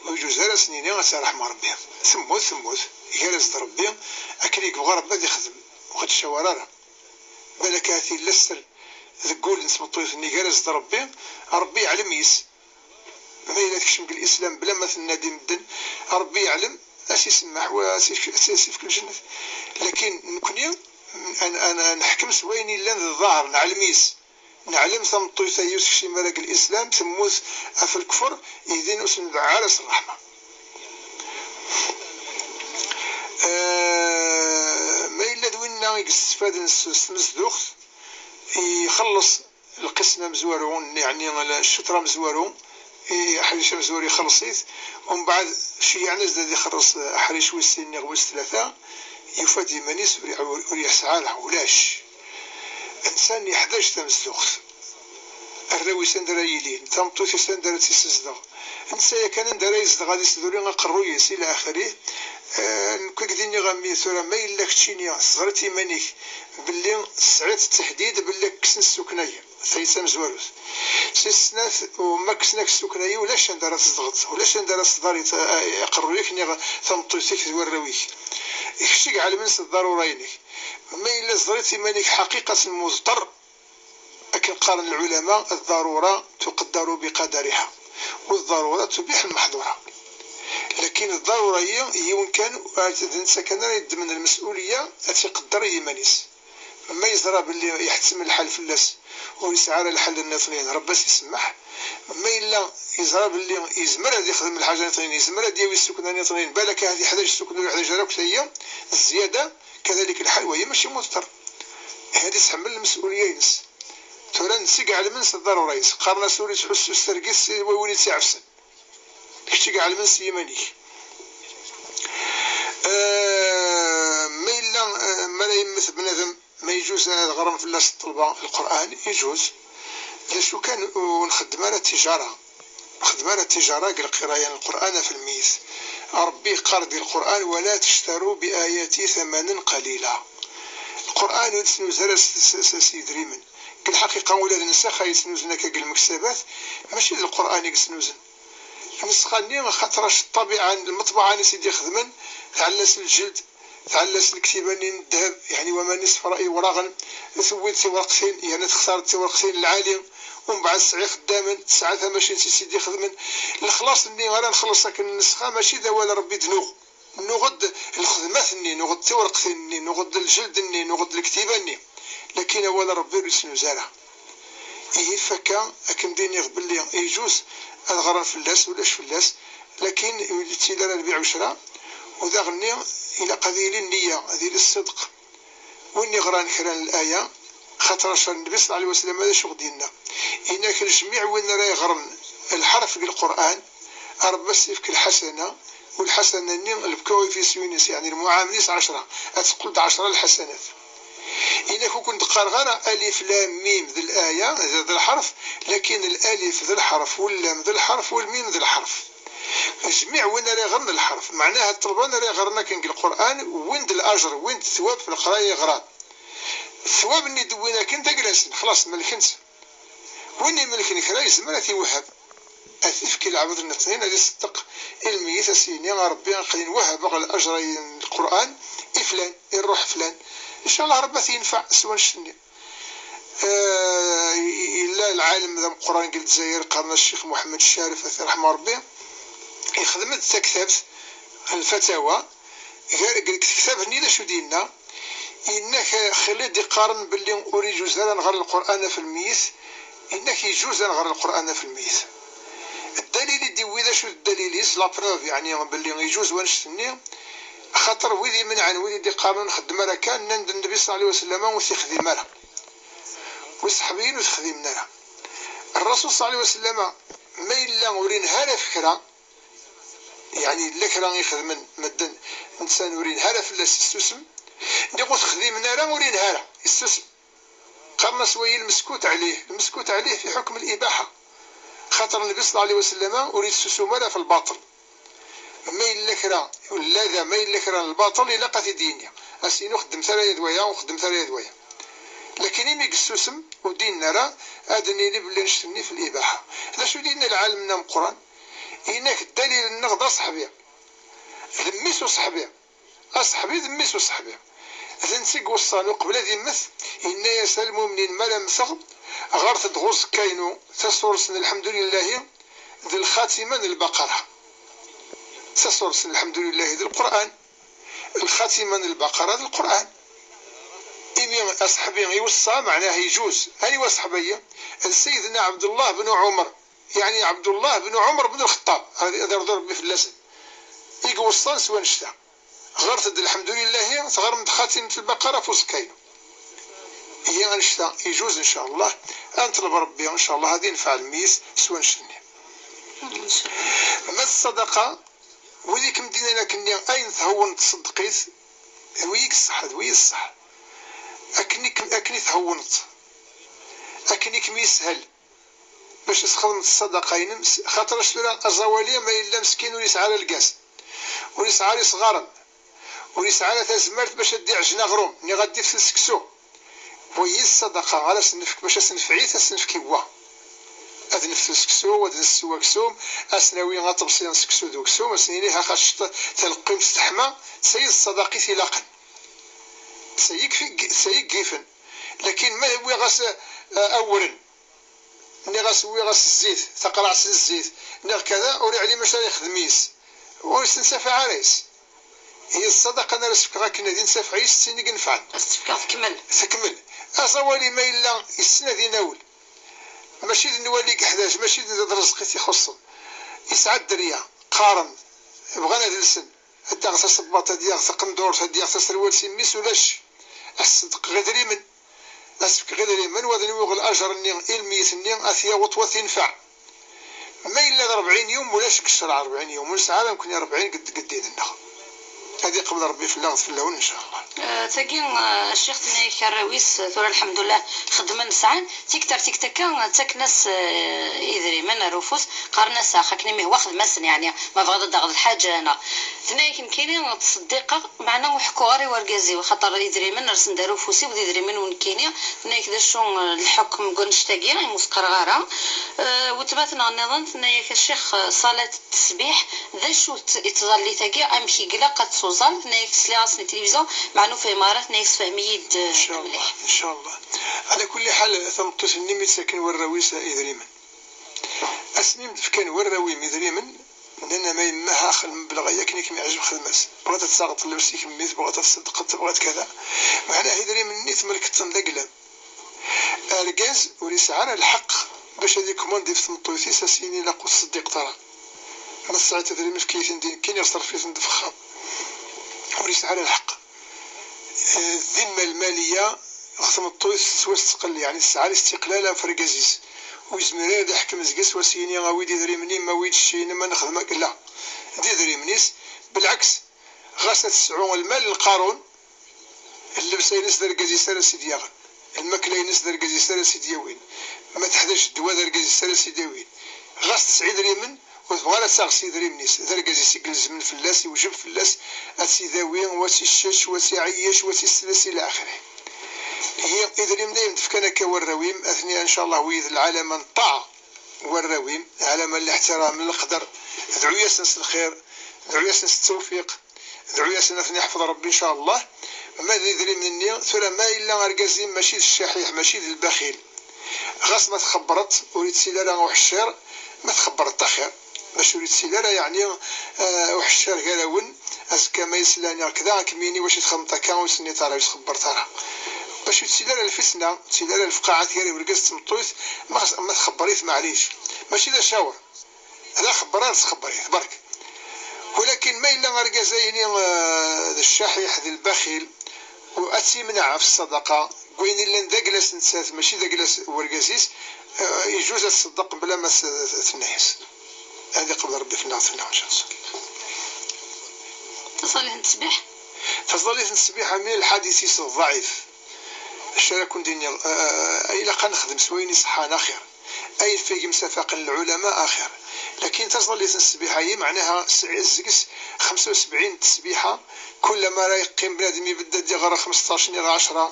ur yeǧuz ara ad s-nini ad tt-iṛḥem Ṛebbi. Temmut, temmut. Gar-as-d Ṛebbi, akken i yebɣa Ṛebbi ad ixdem. Ur ɣ-d-cawar ara. Balak ahat yella sser deg wul n tmeṭṭut-nni, gar-as-d Ṛebbi, Ṛebbi yeɛlem yis. Ma yella tekcem deg lislam bla ma tenna-d i medden, Ṛebbi yeɛlem, ad s-isemmeḥ, wa ad s-ifk, ad s-ifk lǧennet. Lakin nekni, an, an, an neḥkem s wayen yellan d ḍaher, neɛlem yis. Neɛlem tameṭṭut-ayi ur tekcim ara deg lislam, temmut ɣef lkefr, ihi din ur s-nbeɛ ara s ṛṛeḥma. Eh, ma yella d winna i yestefadin s, s tmezduɣt, ixelleṣ lqism amezwaru, yeɛni ccṭr amezwaru, i, aḥric amezwaru ixelleṣ-it, umbeɛd ceyyɛen-as-d ad ixelleṣ aḥric wis sin neɣ wis tlata, yufa-d iman-is ur, ur, ur yesɛi ara, ulac. Nsan yeḥdaǧ tamezduɣt. Arraw-is anda ara yilin, tameṭṭut-is anda ara tt-issezdeɣ. Netta yakan anda ara yezdeɣ ad isduri aqerruy-is ila axirih. Eh, nekk ad k-d-iniɣ a mmi tura, ma yella keččini teẓriḍ iman-ik belli tesɛiḍ ttaḥdid belli ad k-kksen ssukna-yi, tayi d tamezwarut. Si snat, u ma kksen-ak ssukna-yi, ulac anda ara tzedɣeḍ, ulac anda ara tesdariḍ, eh, aqerruy-ik niɣ tameṭṭut-ik d warraw-ik. Kečč i iɛelmen s ḍḍarura-inek. Ma yella teẓriḍ iman-ik ḥaqiqatan muḍeṭṭer, Akken qqaren lɛulama, الضرورة تقدر بقدرها، والضرورة تبيح المحظورة. Lakin ḍḍarura-yi yiwen kan, d netta kan ara yeddmen lmes'uliya ad tt-iqedder i yiman-is. Ma yeẓra belli yeḥttem lḥal fell-as, ur yesɛi ara lḥal nniḍnin, Rebbi ad s-isemmeḥ. Ma yella yeẓra belli yezmer ad yexdem lḥaǧa nniḍnin, yezmer ad d-yawi ssukna nniḍnin, balak ad yeḥdaǧ ssukna ur yeḥdaǧ ara akk tagi, zzyada, kadalik lḥal, wagi mačči muḍter. Hadi tḥemmel lmes'uliya-ines. Tura netta i iɛelmen s ḍḍarura-is, qqaren-as ur yettḥussu s targit, s win i tt-iɛefsen. Kečč i iɛelmen s yiman-ik. Eh, ma yella, eh, mi ara yemmet bnadem, ma yeǧǧuz ad ɣren fell-as ṭṭelba Lqur'an? Yeǧǧuz. D acu kan, ur nxeddem ara ttiǧara. Ur nxeddem ara ttiǧara deg lqiraya n Lqur'an ɣef lmeyyet. Ṛebbi yeqqar-d di Lqur'an: ولا تشتروا بآياتي ثمنا قليلا. Lqur'an ur yettnuzu ara s, s, s, s yedrimen. Deg lḥaqiqa, ula d nnsaxa yettnuzun akka deg lmektabat, mačči d Lqur'an i yettnuzun. Nnessxa-nni, axaṭer acu ṭṭabiɛa n lmeṭbuɛa-nni i s-id-ixedmen, tɛella-s lǧeld, tɛella-s lektiba-nni n ddheb, yeɛni waman isefra iwraɣen, tewwi-d tiwerqtin, yerna textar-d tiwerqtin lɛali, umbeɛd tesɛa ixeddamen, tesɛa tamacint i s-id-ixedmen. Lexlaṣ-nni ara nxelleṣ akken nnessxa, mačči d awal n Ṛebbi i d-nuɣ. Nuɣ-d lxedmat-nni, nuɣ-d tiwerqtin-nni, nuɣ-d lǧeld-nni, nuɣ-d lektiba-nni. Lakin awal n Ṛebbi ur yettnuz ara. Ihi fakka, akken d-iniɣ belli yeǧǧuz ad ɣren fell-as, ulac fell-as, lakin ur yettili ara lbiɛ ucra, u daɣenni ilaq ad yili nniya, ad yili ṣṣidq. Win iɣran kra n laya, xaṭer acu Nnbi ṣella Llahu ɛalayhi wa sallam d acu ɣ-d-yenna? Yenna-k: lejmiɛ win ara iɣren lḥerf deg Lqur'an, Ṛebbi ad s-ifk lḥasana, u lḥasana-nni lcoefficient-is, yeɛni lmuɛamel-is ɛecra, ad teqqel d ɛecra lḥasanat. Yenna-k ur ken-d-qqareɣ ara alif lam mim d laya, d, d lḥerf, lakin lalif d lḥerf, u llam d lḥerf, u lmim d lḥerf. Jmiɛ win ara iɣren lḥerf, meɛnaha ṭṭelba ara iɣren akken deg Lqur'an, wwin-d lajer, wwin-d ttwab f leqraya iɣran. Ttwab-nni d-wwin akken d aglasen, xlaṣ, melken-tt. Win imelken kra yezmer ad t-iwehheb, ad t-ifk i lɛebd-nniḍen, ad iṣeddeq i lmeyyet, ad s-yini: a Ṛebbi, aql-i wehhbeɣ lajer-ayi n Lqur'an i flan, i ṛṛuḥ flan. Ncallah Ṛebbi ad t-yenfeɛ s wannect-nni. Eh, yella lɛalem d ameqqran deg Lezzayer, qqaren-as Ccix Muḥemmed Ccaref, ad t-iṛḥem Ṛebbi, yexdem-d taktabt, lfatawa, gar, deg tektabt-nni d acu d-yenna? Yenna-k xilla i d-iqqaren belli ur yeǧǧuz ara ad nɣer Lqur'an ɣef lmeyyet, yenna-k yeǧǧuz ad nɣer Lqur'an ɣef lmeyyet. Ddalil i d-iwwi d acu d ddalil-is, la preuve, yeɛni belli yeǧǧuz wannect-nni, axaṭer wid imenɛen, wid i d-iqqaren ur nxeddem ara akka, nnan-d Nnbi ṣella Llahu ɛalayhi wa sallam ur t-ixdim ara. U ṣṣeḥbiyin ur t-xdimen ara. Ṛṛasul ṣella Llahu ɛalayhi wa sallam, ma yella ur inehha ara ɣef kra, yeɛni yella kra i xedmen medden, netta ur inehha ara fell-as, issusem. Nniɣ ur t-xdimen ara, ur inehha ara, issusem. Qqaren-as wayi lmeskut ɛlih, lmeskut ɛlih fi ḥukm libaḥa. Xaṭer Nnbi ṣella Llahu ɛalayhi wa sallam ur yetsusum ara f lbaṭel. Ma yella kra, lada ma yella kra n lbaṭel, ilaq ad t-id-yini. Ad s-yini ur xeddmet ara ya d waya, ur xeddmet ara ya d waya. Lakin imi yessusem, ur d-yenni ara, ad d-nini belli annect-nni f libaḥa. D acu i d-yenna lɛalem-nni ameqqran? Yenna-k ddalil-nneɣ d aṣeḥbi. D mmi-s uṣeḥbi. Aṣeḥbi d mmi-s uṣeḥbi. D netta i iweṣṣan uqbel ad immet, yenna-yas: a lmumnin, mi ara mmteɣ, ɣret-d ɣer uẓekka-inu tasurest n lḥemdulillahi d lxatima n lbaqara. Tasurest n lḥemdulillahi d Lqur'an, lxatima n lbaqara d Lqur'an. Imi aṣeḥbi iweṣṣa, meɛnaha yeǧuz. Aniwa aṣeḥbi-yi? D Sayyidna Ɛebdullah ben Ɛumer, yeɛni Ɛebdullah ben Ɛumer ben Lxeṭṭab, ad, ad irḍu Rebbi fell-asen, i iweṣṣan s wannect-a. Ɣret-d lḥemdulillahi, teɣrem-d xatimet lbaqara f uẓekka-inu. Ihi annect-a yeǧuz, ncallah, ad neṭleb Rebbi, ncallah, ad infeɛ lmeyyet s wannect-nni. Ma d ṣṣadaqa, wid i kem-d-yennan akken-nni, ayen thewwneḍ tṣeddeq-it, d wi i yesseḥ, d wi i yesseḥ. Akken i kem-, akken i thewwneḍ, akken i kem-yeshel bac ad txedmeḍ ṣṣadaqa-inem, s-, xaṭer acu tura aẓawali ma yella meskin ur yesɛi ara lgaz, ur yesɛi ara isɣaren, ur yesɛi ara tazmert bac ad d-iɛjen aɣrum, niɣ ad d-iftel seksu. Wagi d ṣṣadaqa ara s-nefk, bac ad s-nefɛit, ad s-nefk i wa. Ad neftel seksu, ad nessew aksum, ad s-nawi aṭebsi n seksu d uksum, ad s-nini ha xaṭ taleqqimt teḥma, d tayi d ṣṣadaqa i t-ilaqen. D tayi i, d tayi i yifen. Lakin ma wwiɣ-as, eh, awren, nniɣ-as wwiɣ-as zzit, taqraɛt n zzit, nniɣ kada, ur iɛlim acu ara yexdem yis, ur yessensafaɛ ara yis. Hi ṣṣadaqa ara s-fkeɣ akken ad insafaɛ yis, d tin i inefɛen. Ad s-tt-fkeɣ tekmel. Tekmel. Aẓawali ma yella yessen ad inawel, mačči d nnwali i yeḥdaǧ, mačči d, d rrezq i t-ixuṣṣen. Yesɛa dderya, qqaren, bɣan ad lsen, ad d-yaɣ tasebbaḍt, ad d-yaɣ taqendurt, ad d-yaɣ taserwalt i mmi-s, ulac. Ad s-ṣeddqeɣ idrimen. Ad s-fkeɣ idrimen, wa ad nwiɣ lajer-nni i lmeyyet-nni, ad t-yaweḍ wa t-infaɛ. Ma yella d rebɛin yum, ulac deg ccreɛ rebɛin yum, ur nesɛi ara nekni rebɛin deg, deg ddin-nneɣ. Ad iqbel Rebbi fell-aɣ d fell-awen, ncallah. Eh, tagi, eh, ccix tenna-yak arraw-is, eh, tura lḥemdullah xeddmen sɛan, tikter tikta akka, eh, ttaken-as, eh, idrimen ar ufus, qqaren-as ax, akken imi hwa xdem-asen, yeɛni, ma bɣiḍ ad d-taɣeḍ lḥaǧa, neɣ. Tenna-yak nekkini ttṣeddiqeɣ, meɛna ur ḥekkuɣ ara i urgaz-iw, axaṭer idrimen rsen-d ar ufus-iw, d idrimen n nekkini. Tenna-yak d acu, eh, lḥukm deg wannect-agi, imi ur s-qqareɣ ara. Eh, weltma-tneɣ nniḍen tenna-yak a ccix, eh, ṣalat tesbiḥ, d acu-tt i tẓallit-agi, amek i ilaq ad tt-uẓal? Tenna-yak sliɣ-asen i tilivizyu, meɛna ur fhimeɣ ara, tenna-yak sefhem-iyi-d, eh, mliḥ. Ncallah. Ɛla kulli ḥal, tameṭṭut-nni mi ttaken warraw-is idrimen. Asmi m-d-fkan warraw-im idrimen, nnan-am a yemma, ax, lmebleɣ-agi akken i kem-iɛjeb xdem-as. Tebɣiḍ ad taɣeḍ llebs i kemmi, tebɣiḍ ad tṣeddqeḍ, tebɣiḍ kada. Meɛna idrimen-nni tmelkeḍ-ten d aglam. Argaz ur yesɛi ara lḥeqq bac ad ikumandi ɣef tmeṭṭut-is, as-yini ilaq ur tettṣeddiqeḍ ara. Ma tesɛiḍ idrimen, efk-iyi-ten-id nekkini, ṣerref-iten-d f axxam. Ur yesɛi ara lḥeqq. Eh, ddimma lmaliya ɣef tmeṭṭut tettwastqel, yeɛni tesɛa listiqlal ɣef urgaz-is. Ur yezmir ara ad iḥkem deg-s, was-yini awi-d idrimen-im, awi-d cci-inem, ad nexdem akka. La, d idrimen-is. Belɛeks, ɣas ad tesɛu lmal n Qarun, llebsa-ines d argaz-is ara s-id-yaɣen, lmakla-ines d argaz-is ara s-id-yawin, ma teḥdaǧ ddwa d argaz-is ara s-id-yawin. Ɣas tesɛa idrimen, ur tebɣi ara ad taɣ s yidrimen-is, d argaz-is i ilezmen fell-as, iwjeb fell-as ad tt-idawi, wa ad tt-issečč, wa ad tt-iɛeyyec, wa ad tt-isles ila axirih. Ihi idrimen-a i m-d-fkan akka warraw-im, atni ncallah wid lɛalama n ṭṭaɛa. Warraw-im, lɛalama n liḥtiram, n leqder, dɛu-yasen s lxir, dɛu-yasen s ttawfiq, dɛu-yasen ad ten-iḥfeḍ Rebbi ncallah. Ma d idrimen-nni, tura ma yella argaz-im mačči d ccaḥiḥ, mačči d lbaxil, ɣas ma txebbreḍ ur ittili ara uḥeccir, ma txebbreḍ axir. Bac ur ittili ara, yeɛni, eh, uḥeccir gar-awen, azekka ma yesla niɣ kda, ad kem-yini wacu txedmeḍ akka, ur s-tenniḍ ara, ur txebbreḍ ara. Bac ur ittili ara lfitna, ur ittili ara lefqaɛat gar urgaz d tmeṭṭut, ma xas-, ma txebber-it, maɛlic. Mačči d acawer. D axebber ara txebber-it, berk. Walakin ma yella argaz-ayni, eh, d ccaḥiḥ, d lbaxil, u ad tt-imneɛ ɣef ṣṣadaqa, deg wayen illan d agla-s nettat, mačči d agla-s n urgaz-is, eh, ijuz ad tṣeddeq mebla ma s-, tenna-yas. Ad iqbel Rebbi fell-aɣ, fell-aɣ, ncallah. Taẓallit n tesbiḥ? Taẓallit n tesbiḥ, mi lḥadis-is ḍɛif. Acu ara kun-d-iniɣ, eh, ilaq ad nexdem s wayen iṣeḥḥan axir. Ayen f-, i yemsafaqen lɛulama axir. Lakin taẓallit n tesbiḥa-yi, meɛnaha s-, seg-s xemsa u sebɛin n tesbiḥa, kul ma ara yeqqim bnadem ibedd ad d-iɣer xmesṭac niɣ ɛecra,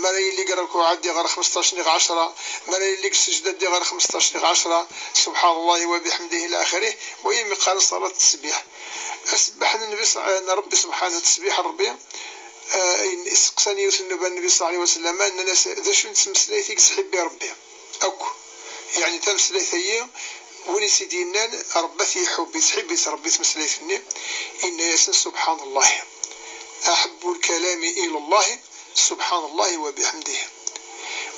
ma ara yelli deg rrkuɛ ad d-iɣer xmesṭac niɣ ɛecra, ma ara yelli deg ssejda ad d-iɣer xmesṭac niɣ ɛecra, subḥan Allahi wa biḥemdihi ila axirih, wa yimi qqaren ṣalat n tesbiḥ. Asebbeḥ n Nnbi s-, n Rebbi subḥanahu, tesbiḥ n Rebbi, eh, ayen iseqsan yiwet n nnuba n Nnbi ṣalla Llahu ɛalayhi wa sallam, nnan-as d acu n tmeslayt i yettḥibbi Rebbi akk? Yeɛni tameslayt-ayi, win i tt-id-yennan Rebbi ad t-iḥubb, yettḥibbi-tt Rebbi tmeslayt-nni, yenna-yasen subḥan Allahi, aḥebbu lkalami ila Allahi, subḥan Allahi wa biḥemdihi.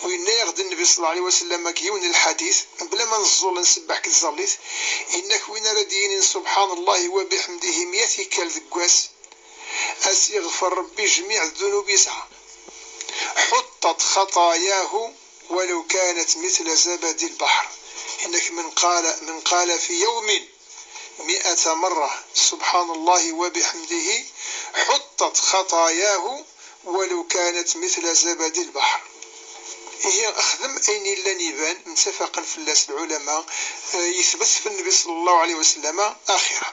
U yenna-yaɣ-d Nnbi ṣalla Llahu ɛalayhi wa sallam deg yiwen n lḥadit, mebla ma neẓẓul nsebbeḥ deg tẓallit, yenna-k win ara d-yinin subḥan Allahi wa biḥemdihi mya tikkal deg wass, ad s-yeɣfer Rebbi jmiɛ ddunub yesɛa. حطت خطاياه ولو كانت مثل زبد البحر. Yenna-k من قال، من قال في يوم مائة مرة سبحان الله وبحمده حطت خطاياه ولو كانت مثل زبد البحر. Ihi xdem ayen yellan iban, mtafaqen fell-as lɛulama, eh, yetbet f Nnbi ṣalla Llahu ɛalayhi wa sallam axira.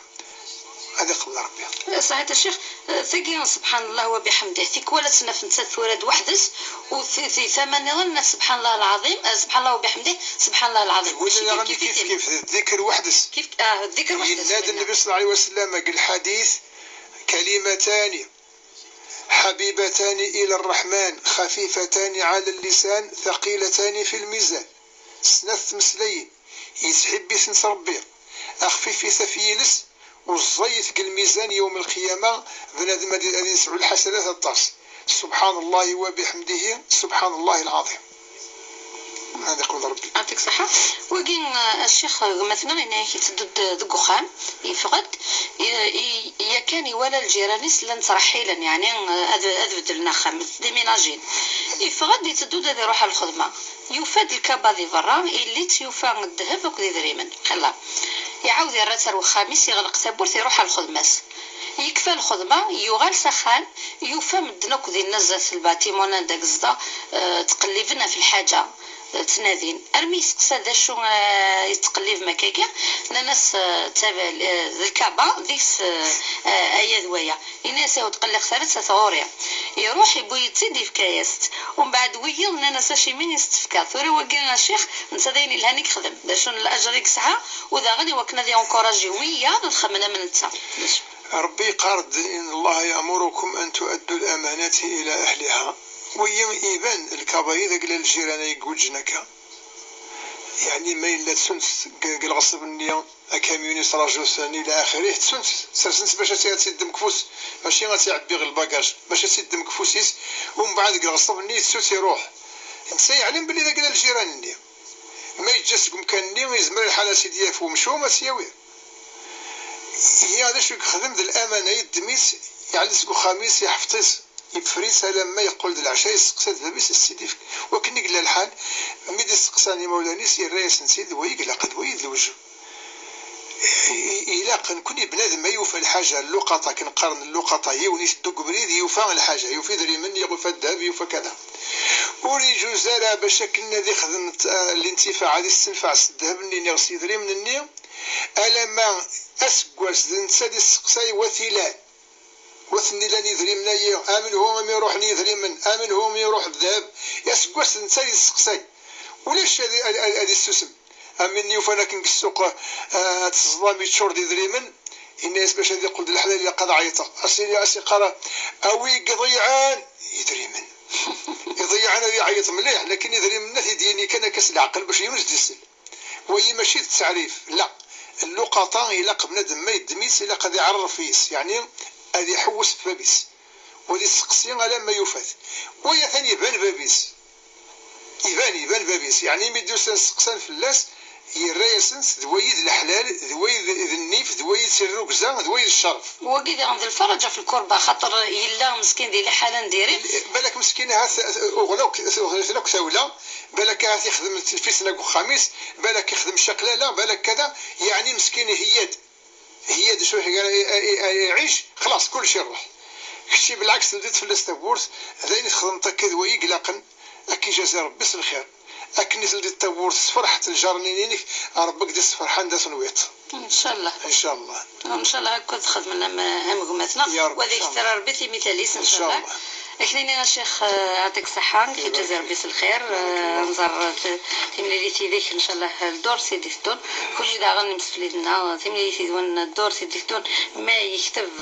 Ad iqbel Rebbi. Saḥit a ccix, eh, tagi, subḥan Llah wa biḥemdih, tikwal ad tt-naf nettat tura d weḥd-s, u ti, ti tama nniḍen naf subḥan Llah lɛaḍim, eh, subḥan Llah wa biḥemdih, subḥan Llah lɛaḍim. Wala mačči daɣen kif, kif, kif, kif, d ddikr weḥd-s. Kif, ah, d ddikr weḥd-s. Yenna-d Nnbi ṣalla Llahu ɛalayhi wa sallam deg lḥadit, كلمتان حبيبتان إلى الرحمن، خفيفتان على اللسان، ثقيلتان في الميزان. Snat tmeslayin, yesḥibbi-tent Ṛebbi, axfifit ɣef yiles, u ẓẓayit deg lmizan yawm lqiyama, bnadem ad, ad yesɛu lḥasanat aṭas. سبحان الله وبحمده، سبحان الله العظيم. هذا قول ربي. يعطيك الصحة. Wagi, eh, ccix, eh, gma-tneɣ yenna-yak yetteddu-d deg uxxam, yeffeɣ-d, i, i, yakan iwala lǧiran-is llan ttreḥḥilen, yeɛni, eh, ad, ad beddlen axxam, ad déménager. Yeffeɣ-d, yetteddu-d ad iruḥ ɣer lxedma. Yufa-d lkaba di berra, illi-tt, yufa ddheb akked idrimen. Xilla. Iɛawed yerra-tt ar wexxam-is, iɣleq tawwurt, iruḥ ɣer lxedma-s. Yekfa lxedma, yuɣal s axxam, yufa medden akk dinna zdat lbatimun anda gezda, eh, ttqelliben ɣef lḥaǧa, eh, ttnadin. Armi yesteqsa d acu, eh, yettqellibem akkagi, nnan-as, eh, d tab-, eh, d lkaba, deg-s, eh, eh, aya d waya. Yenna-as, "Ihi ur tqelliqet ara, tta tɣuri." Iruḥ, iwwi-tt-id, yefka-yas-tt. Umbeɛd wiyiḍ nnan-as, "Acimi i s-tt-tefka?" Tura wagi a ccix, netta d ayen yelhan i yexdem. D acu n lajer i yesɛa, u daɣen i wakken ad yencouragi wiyaḍ ad xedmen am netta. D acu? Ṛebbi yeqqar-d, إن الله يأمركم أن تؤدوا الأمانات إلى أهلها. Wagi iban, lkaba-yi d agla n lǧiran ay iguǧǧen akka. Yeɛni ma yella ttunt deg, deg lɣeṣb-nni, akamyun yettraǧu-ten ila axirih, ttunt, sersen-tt bac ad tt-, ad tt-yeddem deg ufus, mačči ad tt-iɛebbi ɣer lbagaj, bac ad tt-yeddem deg ufus-is, umbeɛd deg lɣeṣb-nni yettu-tt iruḥ. Netta yeɛlem belli d agla n lǧiran-nni. Ma yeǧǧa-tt deg umkan-nni, yezmer lḥal ad tt-id-yaf wemcum, ad tt-yawi. Ihi d acu i yexdem d lamana, yeddem-itt, yeɛli-tt deg uxxam-is, yeḥfeḍ-itt, yeffer-itt alamma yeqqel d leɛca, yesteqsa-d bab-is, ad s-tt-id-ifk. Wakken i yella lḥal, mi d-isteqsan imawlan-is, yerra-yasen-tt-id, d wayi i ilaqen, d wayi d lewjeb. I, i, ilaq nekni bnadem ma yufa lḥaǧa, lluqaṭa, akken qqaren lluqaṭa, yiwen iteddu deg ubrid, yufa lḥaǧa, yufa idrimen, yufa ddheb, yufa kada. Ur iǧuz ara bac akken ad ixdem t-, ah, lintifaɛ, ad istenfeɛ s ddheb-nni neɣ s yidrimen-nni, alamma aseggas d netta i d-isteqsay wat ilan. Wat-nni ilan idrimen-ayi, amenhu i m-iruḥen yidrimen, amenhu i m-iruḥ ddheb. Aseggas d netta i d-isteqsay. Ulac ad, ad, ad, ad issusem. Am win yufan akken deg ssuq, ah, ad teẓḍam yeččur d idrimen, yenna-yas bac ad iqqel d leḥlal ilaq ad ɛeyṭeɣ. As-, as-iqqar, awi deg iḍeyɛen idrimen. Iḍeyɛen ad iɛeyyeḍ mliḥ, lakin idrimen ad t-id-yini kan akka s leɛqel bac yiwen ur s-d-isell. Wayi mačči d ttaɛrif, la. Lluqaṭa ilaq bnadem ma yeddem-itt ilaq ad iɛerref yes, yeɛni ad iḥewwes ɣef bab-is. U ad isteqsi alamma yufa-t. Wayi atan iban bab-is. Iban, iban bab-is. Yeɛni mi d-usan steqsan fell-as, yerra-yasen-tt d wayi d leḥlal, d wayi d, d nnif, d wayi d tirrugza, d wayi d ccerf. Wagi diɣen d lferǧ ɣef lkurba, xaṭer yella meskin di liḥala n diri. Balak meskin ahat uɣen akk, uɣen akk tawla, balak ahat ixdem lfitna deg uxxam-is, balak ixdem ccaqlala, balak kada, yeɛni meskin iheyya-d. Heyya-d acu i, i, i, i, iɛic, xlaṣ, kullec iruḥ. Kečči belɛeks teldiḍ fell-as tawwurt, d ayen i txedmeḍ akka d wayi i ilaqen, ad k-ijazi Ṛebbi s lxir. Akken i teldiḍ tawwurt, sferḥet lǧar-nni-inek, Ṛebbi ad k-d-issefreḥ anda tenwiḍ. Ncallah. Ncallah. Ncallah akk ad xedmen am, am gma-tneɣ. Ya Ṛebbi, ncallah. Wa ad ikter Ṛebbi timital-is, ncallah. Ncallah. Aknini a Ccix, eh, yeɛṭik ṣṣeḥḥa, ad k-ijazi Ṛebbi s lxir, eh, nẓer, eh, t-, timlilit yid-k, ncallah, eh, ddurt i d-iteddun. Kunwi daɣen imsefliden-a, timlilit yid-wen, ddurt i d-iteddun, ma yekteb